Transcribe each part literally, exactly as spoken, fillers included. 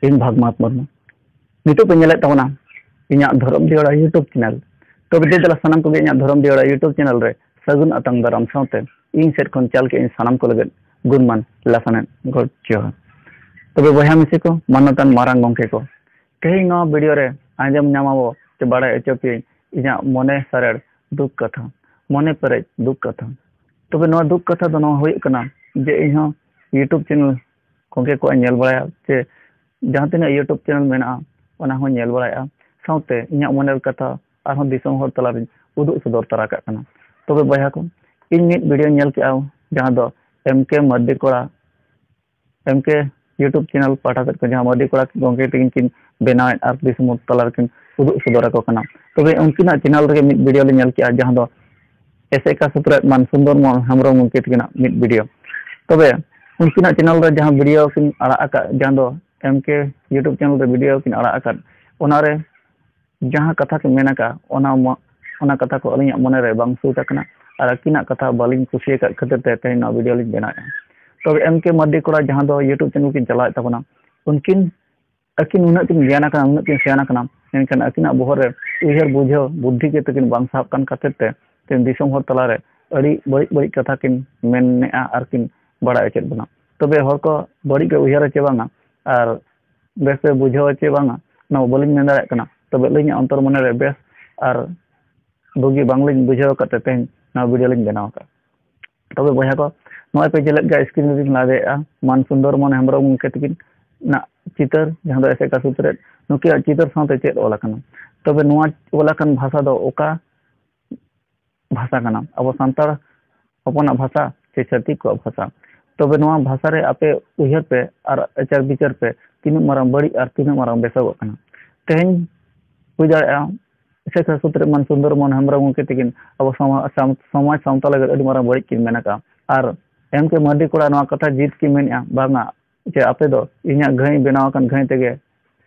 ᱤᱧ ᱵᱷᱟᱜᱽᱢᱟᱛ ᱢᱩᱨᱢᱩ᱾ ᱱᱤᱛᱚᱜ ᱯᱮ ᱧᱮᱞᱮᱫ ᱛᱟᱵᱚᱱᱟ ᱤᱧᱟᱹᱜ ᱫᱷᱚᱨᱚᱢ ᱫᱤᱭᱟᱹᱲᱟ YouTube ᱪᱮᱱᱮᱞ᱾ ᱛᱚᱵᱮ ᱫᱮ ᱫᱮᱞᱟ ᱥᱟᱱᱟᱢ ᱠᱚᱜᱮ ᱤᱧᱟᱹᱜ ᱫᱷᱚᱨᱚᱢ ᱫᱤᱭᱟᱹᱲᱟ YouTube ᱪᱮᱱᱮᱞ ᱨᱮ ᱥᱟᱹᱜᱩᱱ ᱟᱛᱟᱝ ᱫᱟᱨᱟᱢ ᱥᱟᱶᱛᱮ ᱤᱧ ᱥᱮᱫ ᱠᱷᱚᱱ ᱪᱟᱞ ᱠᱮᱫ ᱤᱧ ᱥᱟᱱᱟᱢ ᱠᱚ ᱞᱟᱹᱜᱤᱫ ᱜᱩᱱᱢᱟᱱ ᱞᱟᱥᱟᱱᱮᱫ ᱜᱚᱰ ᱡᱚᱦᱟᱨ᱾ ᱛᱚᱵᱮ ᱵᱚᱭᱦᱟ ᱢᱤᱥᱤ ᱠᱚ, ᱢᱟᱱᱚᱛᱟᱱ ᱢᱟᱨᱟᱝ ᱜᱚᱢᱠᱮ ᱠᱚ, ᱛᱮᱦᱮᱧ ᱱᱚᱣᱟ ᱵᱷᱤᱰᱤᱭᱳ ᱨᱮ ᱟᱸᱡᱚᱢ ᱧᱟᱢᱟᱵᱚ ᱥᱮ ᱵᱟᱲᱟᱭ ᱦᱚᱪᱚ ᱯᱮᱭᱟᱹᱧ ᱤᱧᱟᱹᱜ ᱢᱚᱱᱮ ᱥᱟᱨᱮᱲ ᱫᱩᱠ ᱠᱟᱛᱷᱟ, ᱢᱚᱱᱮ ᱯᱮᱨᱮᱡ ᱫᱩᱠ ᱠᱟᱛᱷᱟ᱾ ᱛᱚᱵᱮ ᱱᱚᱣᱟ ᱫᱩᱠ ᱠᱟᱛᱷᱟ ᱫᱚ ᱱᱚᱣᱟ ᱦᱩᱭᱩᱜ ᱠᱟᱱᱟ ᱡᱮ ᱤᱧᱦᱚᱸ YouTube ᱪᱮᱱᱮᱞ ᱜᱚᱢᱠᱮ ᱠᱚᱣᱟᱜ ᱤᱧ ᱧᱮᱞ ᱵᱟᱲᱟᱭᱟ, ᱥᱮ ᱡᱟᱦᱟᱸ ᱛᱤᱱᱟᱹᱜ YouTube ᱪᱮᱱᱮᱞ ᱢᱮᱱᱟᱜᱼᱟ ᱚᱱᱟ ᱦᱚᱸᱧ ᱧᱮᱞ ᱵᱟᱲᱟᱭᱟ, ᱥᱟᱶᱛᱮ ᱤᱧᱟᱹᱜ ᱢᱚᱱᱮᱨ ᱠᱟᱛᱷᱟ ᱟᱨᱦᱚᱸ ᱫᱤᱥᱚᱢ ᱦᱚᱲ ᱛᱟᱞᱟᱨᱤᱧ ᱩᱫᱩᱜ ᱥᱚᱫᱚᱨ ᱛᱟᱨᱟ ᱠᱟᱜ ᱠᱟᱱᱟ᱾ ᱛᱚᱵᱮ ᱵᱚᱭᱦᱟ ᱠᱚ, ᱤᱧ ᱢᱤᱫ ᱵᱷᱤᱰᱤᱭᱳᱧ ᱧᱮᱞ ᱠᱮᱜᱼᱟ ᱡᱟᱦᱟᱸ ᱫᱚ ᱮᱢ ᱠᱮ ᱢᱟᱨᱰᱤ ᱠᱚᱲᱟ, ᱮᱢ ᱠᱮ YouTube ᱪᱮᱱᱮᱞ ᱯᱟᱦᱴᱟ ᱥᱮᱫ ᱠᱷᱚᱱ ᱡᱟᱦᱟᱸ ᱢᱟᱨᱰᱤ ᱠᱚᱲᱟ ᱜᱚᱢᱠᱮ ᱛᱟᱹᱠᱤᱱ ᱠᱤᱱ ᱵᱮᱱᱟᱣᱮᱫ ᱟᱨ ᱫᱤᱥᱚᱢ ᱦᱚᱲ ᱛᱟᱞᱟ ᱨᱮᱠᱤᱱ ᱩᱫᱩᱜ ᱥᱚᱫᱚᱨ ᱟᱠᱚ ᱠᱟᱱᱟ᱾ ᱛᱚᱵᱮ ᱩᱱᱠᱤᱱᱟᱜ ᱪᱮᱱᱮᱞ ᱨᱮᱜᱮ ᱢᱤᱫ ᱵᱷᱤᱰᱤᱭᱳ ᱞᱤᱧ ᱧᱮᱞ ᱠᱮᱜᱼᱟ ᱡᱟᱦᱟᱸ ᱫᱚ ᱮᱥᱮᱠᱟ ᱥᱩᱛᱨᱮᱫ ᱢᱟᱱ ᱥᱩᱱᱫᱚᱨ ᱢᱳᱦᱚᱱ ᱦᱮᱢᱵᱨᱚᱢ ᱜᱚᱢᱠᱮ ᱛᱟᱹᱠᱤᱱᱟᱜ ᱢᱤᱫ ᱵᱷᱤᱰᱤᱭᱳ᱾ ᱛᱚᱵᱮ ᱩᱱᱠᱤᱱᱟᱜ ᱪᱮᱱᱮᱞ ᱨᱮ ᱡᱟᱦᱟᱸ ᱵᱷᱤᱰᱤᱭᱳ ᱠᱤᱱ ᱟᱲᱟᱜ ᱟᱠᱟᱫ, ᱡᱟᱦᱟᱸ ᱫᱚ ᱮᱢ ᱠᱮ YouTube ᱪᱮᱱᱮᱞ ᱨᱮ ᱵᱷᱤᱰᱤᱭᱳ ᱠᱤᱱ ᱟᱲᱟᱜ ᱟᱠᱟᱫ, ᱚᱱᱟᱨᱮ ᱡᱟᱦᱟᱸ ᱠᱟᱛᱷᱟ ᱠᱤᱱ ᱢᱮᱱ ᱟᱠᱟᱫ, ᱚᱱᱟ ᱢᱚ-, ᱚᱱᱟ ᱠᱟᱛᱷᱟ ᱠᱚ ᱟᱹᱞᱤᱧᱟᱜ ᱢᱚᱱᱮᱨᱮ ᱵᱟᱝ ᱥᱩᱴ ᱟᱠᱟᱱᱟ᱾ ᱟᱨ ᱟᱹᱠᱤᱱᱟᱜ ᱠᱟᱛᱷᱟ ᱵᱟᱹᱞᱤᱧ ᱠᱩᱥᱤ ᱟᱠᱟᱫ ᱠᱷᱟᱹᱛᱤᱨ ᱛᱮ ᱛᱮᱦᱮᱧ ᱱᱚᱣᱟ ᱵᱷᱤᱰᱤᱭᱳ ᱞᱤᱧ ᱵᱮᱱᱟᱣᱮᱫᱼᱟ᱾ ᱛᱚᱵᱮ ᱮᱢ ᱠᱮ ᱢᱟᱨᱰᱤ ᱠᱚᱲᱟ ᱡᱟᱦᱟᱸ ᱫᱚ YouTube ᱪᱮᱱᱮᱞ ᱠᱤᱱ ᱪᱟᱞᱟᱣᱮᱫ ᱛᱟᱵᱚᱱᱟ, ᱩᱱᱠᱤᱱ ᱟᱹᱠᱤᱱ ᱩᱱᱟᱹᱜ ᱠᱤᱱ ᱜᱮᱭᱟᱱ ᱟᱠᱟᱱᱟ, ᱩᱱᱟᱹᱜ ᱠᱤᱱ ᱥᱮᱭᱟᱱ ᱟᱠᱟᱱᱟ, ᱢᱮᱱᱠᱷᱟᱱ ᱟᱹᱠᱤᱱᱟᱜ ᱵᱚᱦᱚᱜ ᱨᱮ ᱩᱭᱦᱟᱹᱨ ᱵᱩᱡᱷᱟᱹᱣ ᱵᱩᱫᱽᱫᱷᱤ ᱜᱮ ᱛᱟᱹᱠᱤᱱ ᱵᱟᱝ ᱥᱟᱵ ᱠᱟᱱ ᱠᱷᱟᱹᱛᱤᱨ ᱛᱮ ᱛᱮᱦᱮᱧ ᱫᱤᱥᱚᱢ ᱦᱚᱲ ᱛᱟᱞᱟᱨᱮ ᱟᱹᱰᱤ ᱵᱟᱹᱲᱤᱡ ᱵᱟᱹᱲᱤᱡ ᱠᱟᱛᱷᱟ ᱠᱤᱱ ᱢᱮᱱᱮᱫᱼᱟ ᱟᱨ ᱠᱤᱱ ᱵᱟᱲᱟᱭ ᱦᱚᱪᱚᱭᱮᱫ ᱵᱚᱱᱟ᱾ ᱛᱚᱵᱮ ᱦᱚᱲ ᱠᱚ ᱵᱟᱹᱲᱤᱡ ᱜᱮ ᱩᱭᱦᱟᱹᱨᱟ ᱪᱮ ᱵᱟᱝᱟ ᱟᱨ ᱵᱮᱥ ᱯᱮ ᱵᱩᱡᱷᱟᱹᱣᱟ ᱪᱮ ᱵᱟᱝᱟ, ᱚᱱᱟ ᱢᱟ ᱵᱟᱹᱞᱤᱧ ᱢᱮᱱ ᱫᱟᱲᱮᱭᱟᱜ ᱠᱟᱱᱟ᱾ ᱛᱚᱵᱮ ᱟᱹᱞᱤᱧᱟᱜ ᱚᱱᱛᱚᱨ ᱢᱚᱱᱮ ᱨᱮ ᱵᱮᱥ ᱟᱨ ᱵᱩᱜᱤ ᱵᱟᱝᱞᱤᱧ ᱵᱩᱡᱷᱟᱹᱣ ᱟᱠᱟᱫ ᱛᱮ ᱛᱮᱦᱮᱧ ᱱᱚᱣᱟ ᱵᱷᱤᱰᱤᱭᱳ ᱞᱤᱧ ᱵᱮᱱᱟᱣ ᱟᱠᱟᱫ᱾ ᱛᱚᱵᱮ ᱵᱚᱭᱦᱟ ᱠᱚ, ᱱᱚᱜᱼᱚᱭ ᱯᱮ ᱧᱮᱞᱮᱫ ᱜᱮᱭᱟ ᱥᱠᱨᱤᱱ ᱨᱮᱞᱤᱧ ᱞᱟᱫᱮᱭᱮᱫᱼᱟ ᱢᱟᱱ ᱥᱩᱱᱫᱚᱨ ᱢᱳᱦᱚᱱ ᱦᱮᱢᱵᱨᱚᱢ ᱜᱚᱢᱠᱮ ᱛᱟᱹᱠᱤᱱ ᱱᱟᱜ ᱪᱤᱛᱟᱹᱨ, ᱡᱟᱦᱟᱸ ᱫᱚ ᱮᱥᱮᱠᱟ ᱥᱩᱛᱨᱮᱫ, ᱱᱩᱠᱤᱱᱟᱜ ᱪᱤᱛᱟᱹᱨ ᱥᱟᱶᱛᱮ ᱪᱮᱫ ᱚᱞ ᱟᱠᱟᱱᱟ᱾ ᱛᱚᱵᱮ ᱱᱚᱣᱟ ᱚᱞ ᱟᱠᱟᱱ ᱵᱷᱟᱥᱟ ᱫᱚ ᱚᱠᱟ ᱵᱷᱟᱥᱟ ᱠᱟᱱᱟ? ᱟᱵᱚ ᱥᱟᱱᱛᱟᱲ ᱦᱚᱯᱚᱱᱟᱜ ᱵᱷᱟᱥᱟ ᱥᱮ ᱪᱷᱟᱹᱛᱤᱠ ᱠᱚᱣᱟᱜ ᱵᱷᱟᱥᱟ? ᱛᱚᱵᱮ ᱱᱚᱣᱟ ᱵᱷᱟᱥᱟ ᱨᱮ ᱟᱯᱮ ᱩᱭᱦᱟᱹᱨ ᱯᱮ ᱟᱨ ᱟᱪᱟᱨ ᱵᱤᱪᱟᱹᱨ ᱯᱮ, ᱛᱤᱱᱟᱹᱜ ᱢᱟᱨᱟᱝ ᱵᱟᱹᱲᱤᱡ ᱟᱨ ᱛᱤᱱᱟᱹᱜ ᱢᱟᱨᱟᱝ ᱵᱮᱥᱚᱜᱚᱜ ᱠᱟᱱᱟ᱾ ᱛᱮᱦᱮᱧ ᱦᱩᱭ ᱫᱟᱲᱮᱭᱟᱜᱼᱟ ᱥᱮ ᱥᱩᱛᱨᱮ ᱢᱟᱱ ᱥᱩᱱᱫᱚᱨ ᱢᱳᱦᱚᱱ ᱦᱮᱢᱵᱨᱚᱢ ᱜᱚᱢᱠᱮ ᱛᱟᱹᱠᱤᱱ ᱟᱵᱚ ᱥᱚᱢᱟ-, ᱥᱟᱢ-, ᱥᱚᱢᱟᱡᱽ ᱥᱟᱶᱛᱟ ᱞᱟᱹᱜᱤᱫ ᱟᱹᱰᱤ ᱢᱟᱨᱟᱝ ᱵᱟᱹᱲᱤᱡ ᱠᱤᱱ ᱢᱮᱱ ᱟᱠᱟᱫᱼᱟ᱾ ᱟᱨ ᱮᱢ ᱠᱮ ᱢᱟᱨᱰᱤ ᱠᱚᱲᱟ ᱱᱚᱣᱟ ᱠᱟᱛᱷᱟ ᱡᱤᱛ ᱠᱤᱱ ᱢᱮᱱᱮᱫᱼᱟ, ᱵᱟᱝᱟ, ᱡᱮ ᱟᱯᱮ ᱫᱚ ᱤᱧᱟᱹᱜ ᱜᱟᱹᱭ ᱵᱮᱱᱟᱣ ᱟᱠᱟᱱ ᱜᱟᱹᱭ ᱛᱮᱜᱮ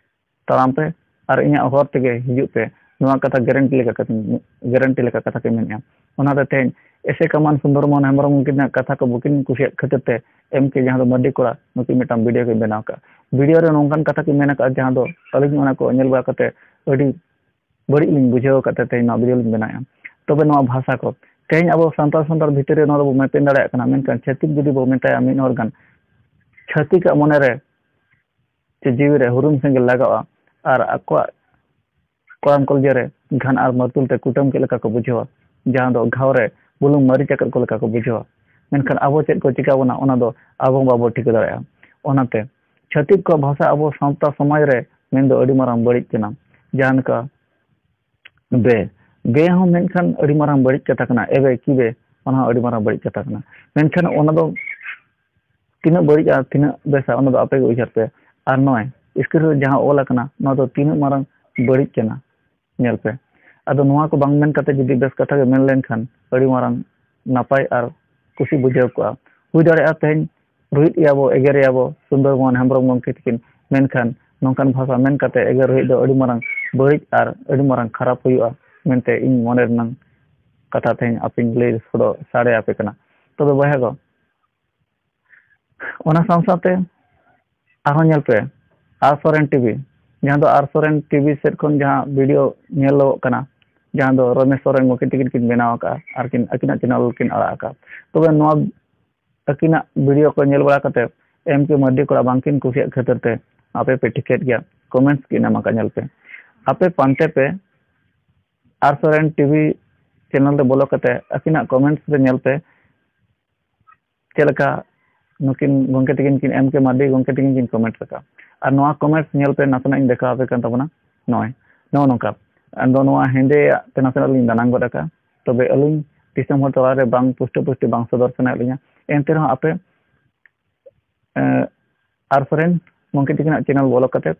ᱛᱟᱲᱟᱢ ᱯᱮ ᱟᱨ ᱤᱧᱟᱹᱜ ᱦᱚᱨ ᱛᱮᱜᱮ ᱦᱤᱡᱩᱜ ᱯᱮ, ᱱᱚᱣᱟ ᱠᱟᱛᱷᱟ ᱜᱮᱨᱮᱱᱴᱤ ᱞᱮᱠᱟ ᱠᱟᱛᱷᱟ, ᱜᱮᱨᱮᱱᱴᱤ ᱞᱮᱠᱟ ᱠᱟᱛᱷᱟ ᱠᱤᱱ ᱢᱮᱱᱮᱫᱼᱟ᱾ ᱚᱱᱟᱛᱮ ᱛᱮᱦᱮᱧ ᱮᱥᱮᱠᱟ ᱢᱟᱱ ᱥᱩᱱᱫᱚᱨ ᱢᱳᱦᱚᱱ ᱦᱮᱢᱵᱨᱚᱢ ᱩᱱᱠᱤᱱᱟᱜ ᱠᱟᱛᱷᱟ ᱠᱚ ᱵᱟᱹᱠᱤᱱ ᱠᱩᱥᱤᱭᱟᱜ ᱠᱷᱟᱹᱛᱤᱨ ᱛᱮ ᱮᱢ ᱠᱮ ᱡᱟᱦᱟᱸ ᱫᱚ ᱢᱟᱹᱨᱰᱤ ᱠᱚᱲᱟ ᱱᱩᱠᱤᱱ ᱢᱤᱫᱴᱟᱝ ᱵᱷᱤᱰᱤᱭᱳ ᱠᱤᱱ ᱵᱮᱱᱟᱣ ᱠᱟᱜᱼᱟ᱾ ᱵᱷᱤᱰᱤᱭᱳ ᱨᱮ ᱱᱚᱝᱠᱟᱱ ᱠᱟᱛᱷᱟ ᱠᱤᱱ ᱢᱮᱱ ᱟᱠᱟᱫᱼᱟ ᱡᱟᱦᱟᱸ ᱫᱚ ᱟᱹᱞᱤᱧ ᱚᱱᱟ ᱠᱚ ᱧᱮᱞ ᱵᱟᱲᱟ ᱠᱟᱛᱮ ᱟᱹᱰᱤ ᱵᱟᱹᱲᱤᱡ ᱞᱤᱧ ᱵᱩᱡᱷᱟᱹᱣ ᱟᱠᱟᱫ ᱛᱮ ᱛᱮᱦᱮᱧ ᱱᱚᱣᱟ ᱵᱷᱤᱰᱤᱭᱳ ᱞᱤᱧ ᱵᱮᱱᱟᱣᱮᱫᱼᱟ᱾ ᱛᱚᱵᱮ ᱱᱚᱣᱟ ᱵᱷᱟᱥᱟ ᱠᱚ ᱛᱮᱦᱮᱧ ᱟᱵᱚ ᱥᱟᱱᱛᱟᱲ ᱥᱟᱱᱛᱟᱲ ᱵᱷᱤᱛᱤᱨ ᱨᱮ ᱱᱚᱣᱟ ᱫᱚᱵᱚ ᱢᱮᱯᱮᱱ ᱫᱟᱲᱮᱭᱟᱜ ᱠᱟᱱᱟ, ᱢᱮᱱᱠᱷᱟᱱ ᱪᱷᱟᱹᱛᱤᱠ ᱡᱩᱫᱤ ᱵᱚ ᱢᱮᱛᱟᱭᱟ ᱢᱤᱫ ᱦᱚᱲ ᱜᱟᱱ ᱪᱷᱟᱹᱛᱤᱠᱟᱜ ᱢᱚᱱᱮ ᱨᱮ ᱪᱮ ᱡᱤᱣᱤ ᱨᱮ ᱦᱩᱨᱩᱢ ᱥᱮᱸᱜᱮᱞ ᱞᱟᱜᱟᱜᱼᱟ ᱟᱨ ᱟᱠᱚᱣᱟᱜ ᱠᱚᱲᱟᱢ ᱠᱚᱞᱡᱟ ᱨᱮ ᱜᱷᱟᱱ ᱟᱨ ᱢᱟᱹᱨᱛᱩᱞ ᱛᱮ ᱠᱩᱴᱟᱹᱢ ᱠᱮᱫ ᱞᱮᱠᱟ ᱠᱚ ᱵᱩᱡᱷᱟᱹᱣᱟ, ᱡᱟᱦᱟᱸ ᱫᱚ ᱜᱷᱟᱣ ᱨᱮ ᱵᱩᱞᱩᱝ ᱢᱟᱹᱨᱤᱪ ᱟᱠᱟᱫ ᱠᱚ ᱞᱮᱠᱟ ᱠᱚ ᱵᱩᱡᱷᱟᱹᱣᱟ᱾ ᱢᱮᱱᱠᱷᱟᱱ ᱟᱵᱚ ᱪᱮᱫ ᱠᱚ ᱪᱤᱠᱟ ᱵᱚᱱᱟ ᱚᱱᱟ ᱫᱚ ᱟᱵᱚ ᱦᱚᱸ ᱵᱟᱵᱚ ᱴᱷᱤᱠᱟᱹ ᱫᱟᱲᱮᱭᱟᱜᱼᱟ᱾ ᱚᱱᱟᱛᱮ ᱪᱷᱟᱹᱛᱤᱠ ᱠᱚᱣᱟᱜ ᱵᱷᱟᱥᱟ ᱟᱵᱚ ᱥᱟᱶᱛᱟ ᱥᱚᱢᱟᱡᱽ ᱨᱮ ᱢᱮᱱᱫᱚ ᱟᱹᱰᱤ ᱢᱟᱨᱟᱝ ᱵᱟᱹᱲᱤᱡ ᱠᱟᱱᱟ᱾ ᱡᱟᱦᱟᱸ ᱞᱮᱠᱟ ᱵᱮ, ᱵᱮ ᱦᱚᱸ ᱢᱮᱱᱠᱷᱟᱱ ᱟᱹᱰᱤ ᱢᱟᱨᱟᱝ ᱵᱟᱹᱲᱤᱡ ᱠᱟᱛᱷᱟ ᱠᱟᱱᱟ᱾ ᱮᱵᱮ ᱠᱤ ᱵᱮ, ᱚᱱᱟ ᱦᱚᱸ ᱟᱹᱰᱤ ᱢᱟᱨᱟᱝ ᱵᱟᱹᱲᱤᱡ ᱠᱟᱛᱷᱟ ᱠᱟᱱᱟ᱾ ᱢᱮᱱᱠᱷᱟᱱ ᱚᱱᱟ ᱫᱚ ᱛᱤᱱᱟᱹᱜ ᱵᱟᱹᱲᱤᱡ ᱟᱨ ᱛᱤᱱᱟᱹᱜ ᱵᱮᱥᱟ ᱚᱱᱟ ᱫᱚ ᱟᱯᱮ ᱜᱮ ᱩᱭᱦᱟᱹᱨ ᱯᱮ᱾ ᱟᱨ ᱱᱚᱜᱼᱚᱭ ᱥᱠᱨᱤᱱ ᱨᱮ ᱡᱟᱦᱟᱸ ᱚᱞ ᱟᱠᱟᱱᱟ ᱱᱚᱣᱟ ᱫᱚ ᱛᱤᱱᱟᱹᱜ ᱢᱟᱨᱟᱝ ᱵᱟᱹᱲᱤᱡ ᱠᱟᱱᱟ ᱧᱮᱞ ᱯᱮ᱾ ᱟᱫᱚ ᱱᱚᱣᱟ ᱠᱚ ᱵᱟᱝ ᱢᱮᱱ ᱠᱟᱛᱮ ᱡᱩᱫᱤ ᱵᱮᱥ ᱠᱟᱛᱷᱟ ᱜᱮ ᱢᱮᱱ ᱞᱮᱱᱠᱷᱟᱱ ᱟᱹᱰᱤ ᱢᱟᱨᱟᱝ ᱱᱟᱯᱟᱭ ᱟᱨ ᱠᱩᱥᱤ ᱵᱩᱡᱷᱟᱹᱣ ᱠᱚᱜᱼᱟ᱾ ᱦᱩᱭ ᱫᱟᱲᱮᱭᱟᱜᱼᱟ ᱛᱮᱦᱮᱧ ᱨᱩᱦᱤᱫ ᱮᱭᱟ ᱵᱚ, ᱮᱜᱮᱨ ᱮᱭᱟ ᱵᱚ ᱥᱩᱱᱫᱚᱨ ᱢᱳᱦᱚᱱ ᱦᱮᱢᱵᱨᱚᱢ ᱜᱚᱢᱠᱮ ᱛᱟᱹᱠᱤᱱ, ᱢᱮᱱᱠᱷᱟᱱ ᱱᱚᱝᱠᱟᱱ ᱵᱷᱟᱥᱟ ᱢᱮᱱ ᱠᱟᱛᱮ ᱮᱜᱮᱨ ᱨᱩᱦᱤᱫ ᱫᱚ ᱟᱹᱰᱤ ᱢᱟᱨᱟᱝ ᱵᱟᱹᱲᱤᱡ ᱟᱨ ᱟᱹᱰᱤ ᱢᱟᱨᱟᱝ ᱠᱷᱟᱨᱟᱯ ᱦᱩᱭᱩᱜᱼᱟ ᱢᱮᱱᱛᱮ ᱤᱧ ᱢᱚᱱᱮ ᱨᱮᱱᱟᱝ ᱠᱟᱛᱷᱟ ᱛᱮᱦᱮᱧ ᱟᱯᱮᱧ ᱞᱟᱹᱭ ᱥᱚᱫᱚᱨ ᱥᱟᱰᱮ ᱟᱯᱮ ᱠᱟᱱᱟ᱾ ᱛᱚᱵᱮ ᱵᱚᱭᱦᱟ ᱠᱚ, ᱚᱱᱟ ᱥᱟᱶ ᱥᱟᱶᱛᱮ ᱟᱨᱦᱚᱸ ᱧᱮᱞ ᱯᱮ ᱟᱨ ᱥᱚᱨᱮᱱ ᱴᱤᱵᱷᱤ, ᱡᱟᱦᱟᱸ ᱫᱚ ᱟᱨ ᱥᱚᱨᱮᱱ ᱴᱤᱵᱷᱤ ᱥᱮᱫ ᱠᱷᱚᱱ ᱡᱟᱦᱟᱸ ᱵᱷᱤᱰᱤᱭᱳ ᱧᱮᱞᱚᱜᱚᱜ ᱠᱟᱱᱟ, ᱡᱟᱦᱟᱸ ᱫᱚ ᱨᱚᱢᱮᱥ ᱥᱚᱨᱮᱱ ᱜᱚᱢᱠᱮ ᱛᱟᱹᱠᱤᱱ ᱠᱤᱱ ᱵᱮᱱᱟᱣ ᱟᱠᱟᱫᱼᱟ ᱟᱨ ᱠᱤᱱ ᱟᱹᱠᱤᱱᱟᱜ ᱪᱮᱱᱮᱞ ᱠᱤᱱ ᱟᱲᱟᱜ ᱟᱠᱟᱫᱼᱟ᱾ ᱛᱚᱵᱮ ᱱᱚᱣᱟ ᱟᱹᱠᱤᱱᱟᱜ ᱵᱷᱤᱰᱤᱭᱳ ᱠᱚ ᱧᱮᱞ ᱵᱟᱲᱟ ᱠᱟᱛᱮ ᱮᱢ ᱠᱮ ᱢᱟᱹᱨᱰᱤ ᱠᱚᱲᱟ ᱵᱟᱝᱠᱤᱱ ᱠᱩᱥᱤᱭᱟᱜ ᱠᱷᱟᱹᱛᱤᱨ ᱛᱮ ᱟᱯᱮ ᱯᱮ ᱴᱷᱤᱠᱟᱹᱭᱮᱫ ᱜᱮᱭᱟ, ᱠᱚᱢᱮᱱᱴᱥ ᱠᱤᱱ ᱮᱢ ᱟᱠᱟᱫ᱾ ᱧᱮᱞ ᱯᱮ, ᱟᱯᱮ ᱯᱟᱱᱛᱮ ᱯᱮ ᱟᱨ ᱥᱚᱨᱮᱱ ᱴᱤᱵᱷᱤ ᱪᱮᱱᱮᱞ ᱨᱮ ᱵᱚᱞᱚ ᱠᱟᱛᱮ ᱟᱹᱠᱤᱱᱟᱜ ᱠᱚᱢᱮᱱᱴᱥ ᱨᱮ ᱧᱮᱞ ᱯᱮ, ᱪᱮᱫ ᱞᱮᱠᱟ ᱱᱩᱠᱤᱱ ᱜᱚᱢᱠᱮ ᱛᱟᱹᱠᱤᱱ ᱠᱤᱱ ᱮᱢ ᱠᱮ ᱢᱟᱨᱰᱤ ᱜᱚᱢᱠᱮ ᱛᱟᱹᱠᱤᱱ ᱠᱤᱱ ᱠᱚᱢᱮᱱᱴ ᱟᱠᱟᱫᱼᱟ᱾ ᱟᱨ ᱱᱚᱣᱟ ᱠᱚᱢᱮᱱᱴᱥ ᱧᱮᱞ ᱯᱮ, ᱱᱟᱥᱮᱱᱟᱜ ᱤᱧ ᱫᱮᱠᱷᱟᱣ ᱟᱯᱮ ᱠᱟᱱ ᱛᱟᱵᱚᱱᱟ᱾ ᱱᱚᱜᱼᱚᱭ ᱱᱚᱜᱼᱚ ᱱᱚᱝᱠᱟ᱾ ᱟᱫᱚ ᱱᱚᱣᱟ ᱦᱮᱸᱫᱮᱭᱟᱜ ᱛᱮ ᱱᱟᱥᱮᱱᱟᱜ ᱞᱤᱧ ᱫᱟᱱᱟᱝ ᱜᱚᱫ ᱟᱠᱟᱫᱼᱟ᱾ ᱛᱚᱵᱮ ᱟᱹᱞᱤᱧ ᱫᱤᱥᱚᱢ ᱦᱚᱲ ᱛᱟᱞᱟᱨᱮ ᱵᱟᱝ ᱯᱩᱥᱴᱟᱹ ᱯᱩᱥᱴᱤ ᱵᱟᱝ ᱥᱚᱫᱚᱨ ᱥᱟᱱᱟᱭᱮᱫ ᱞᱤᱧᱟ᱾ ᱮᱱᱛᱮ ᱨᱮᱦᱚᱸ ᱟᱯᱮ ᱮᱸ, ᱟᱨ ᱥᱚᱨᱮᱱ ᱜᱚᱢᱠᱮ ᱛᱟᱹᱠᱤᱱᱟᱜ ᱪᱮᱱᱮᱞ ᱵᱚᱞᱚ ᱠᱟᱛᱮ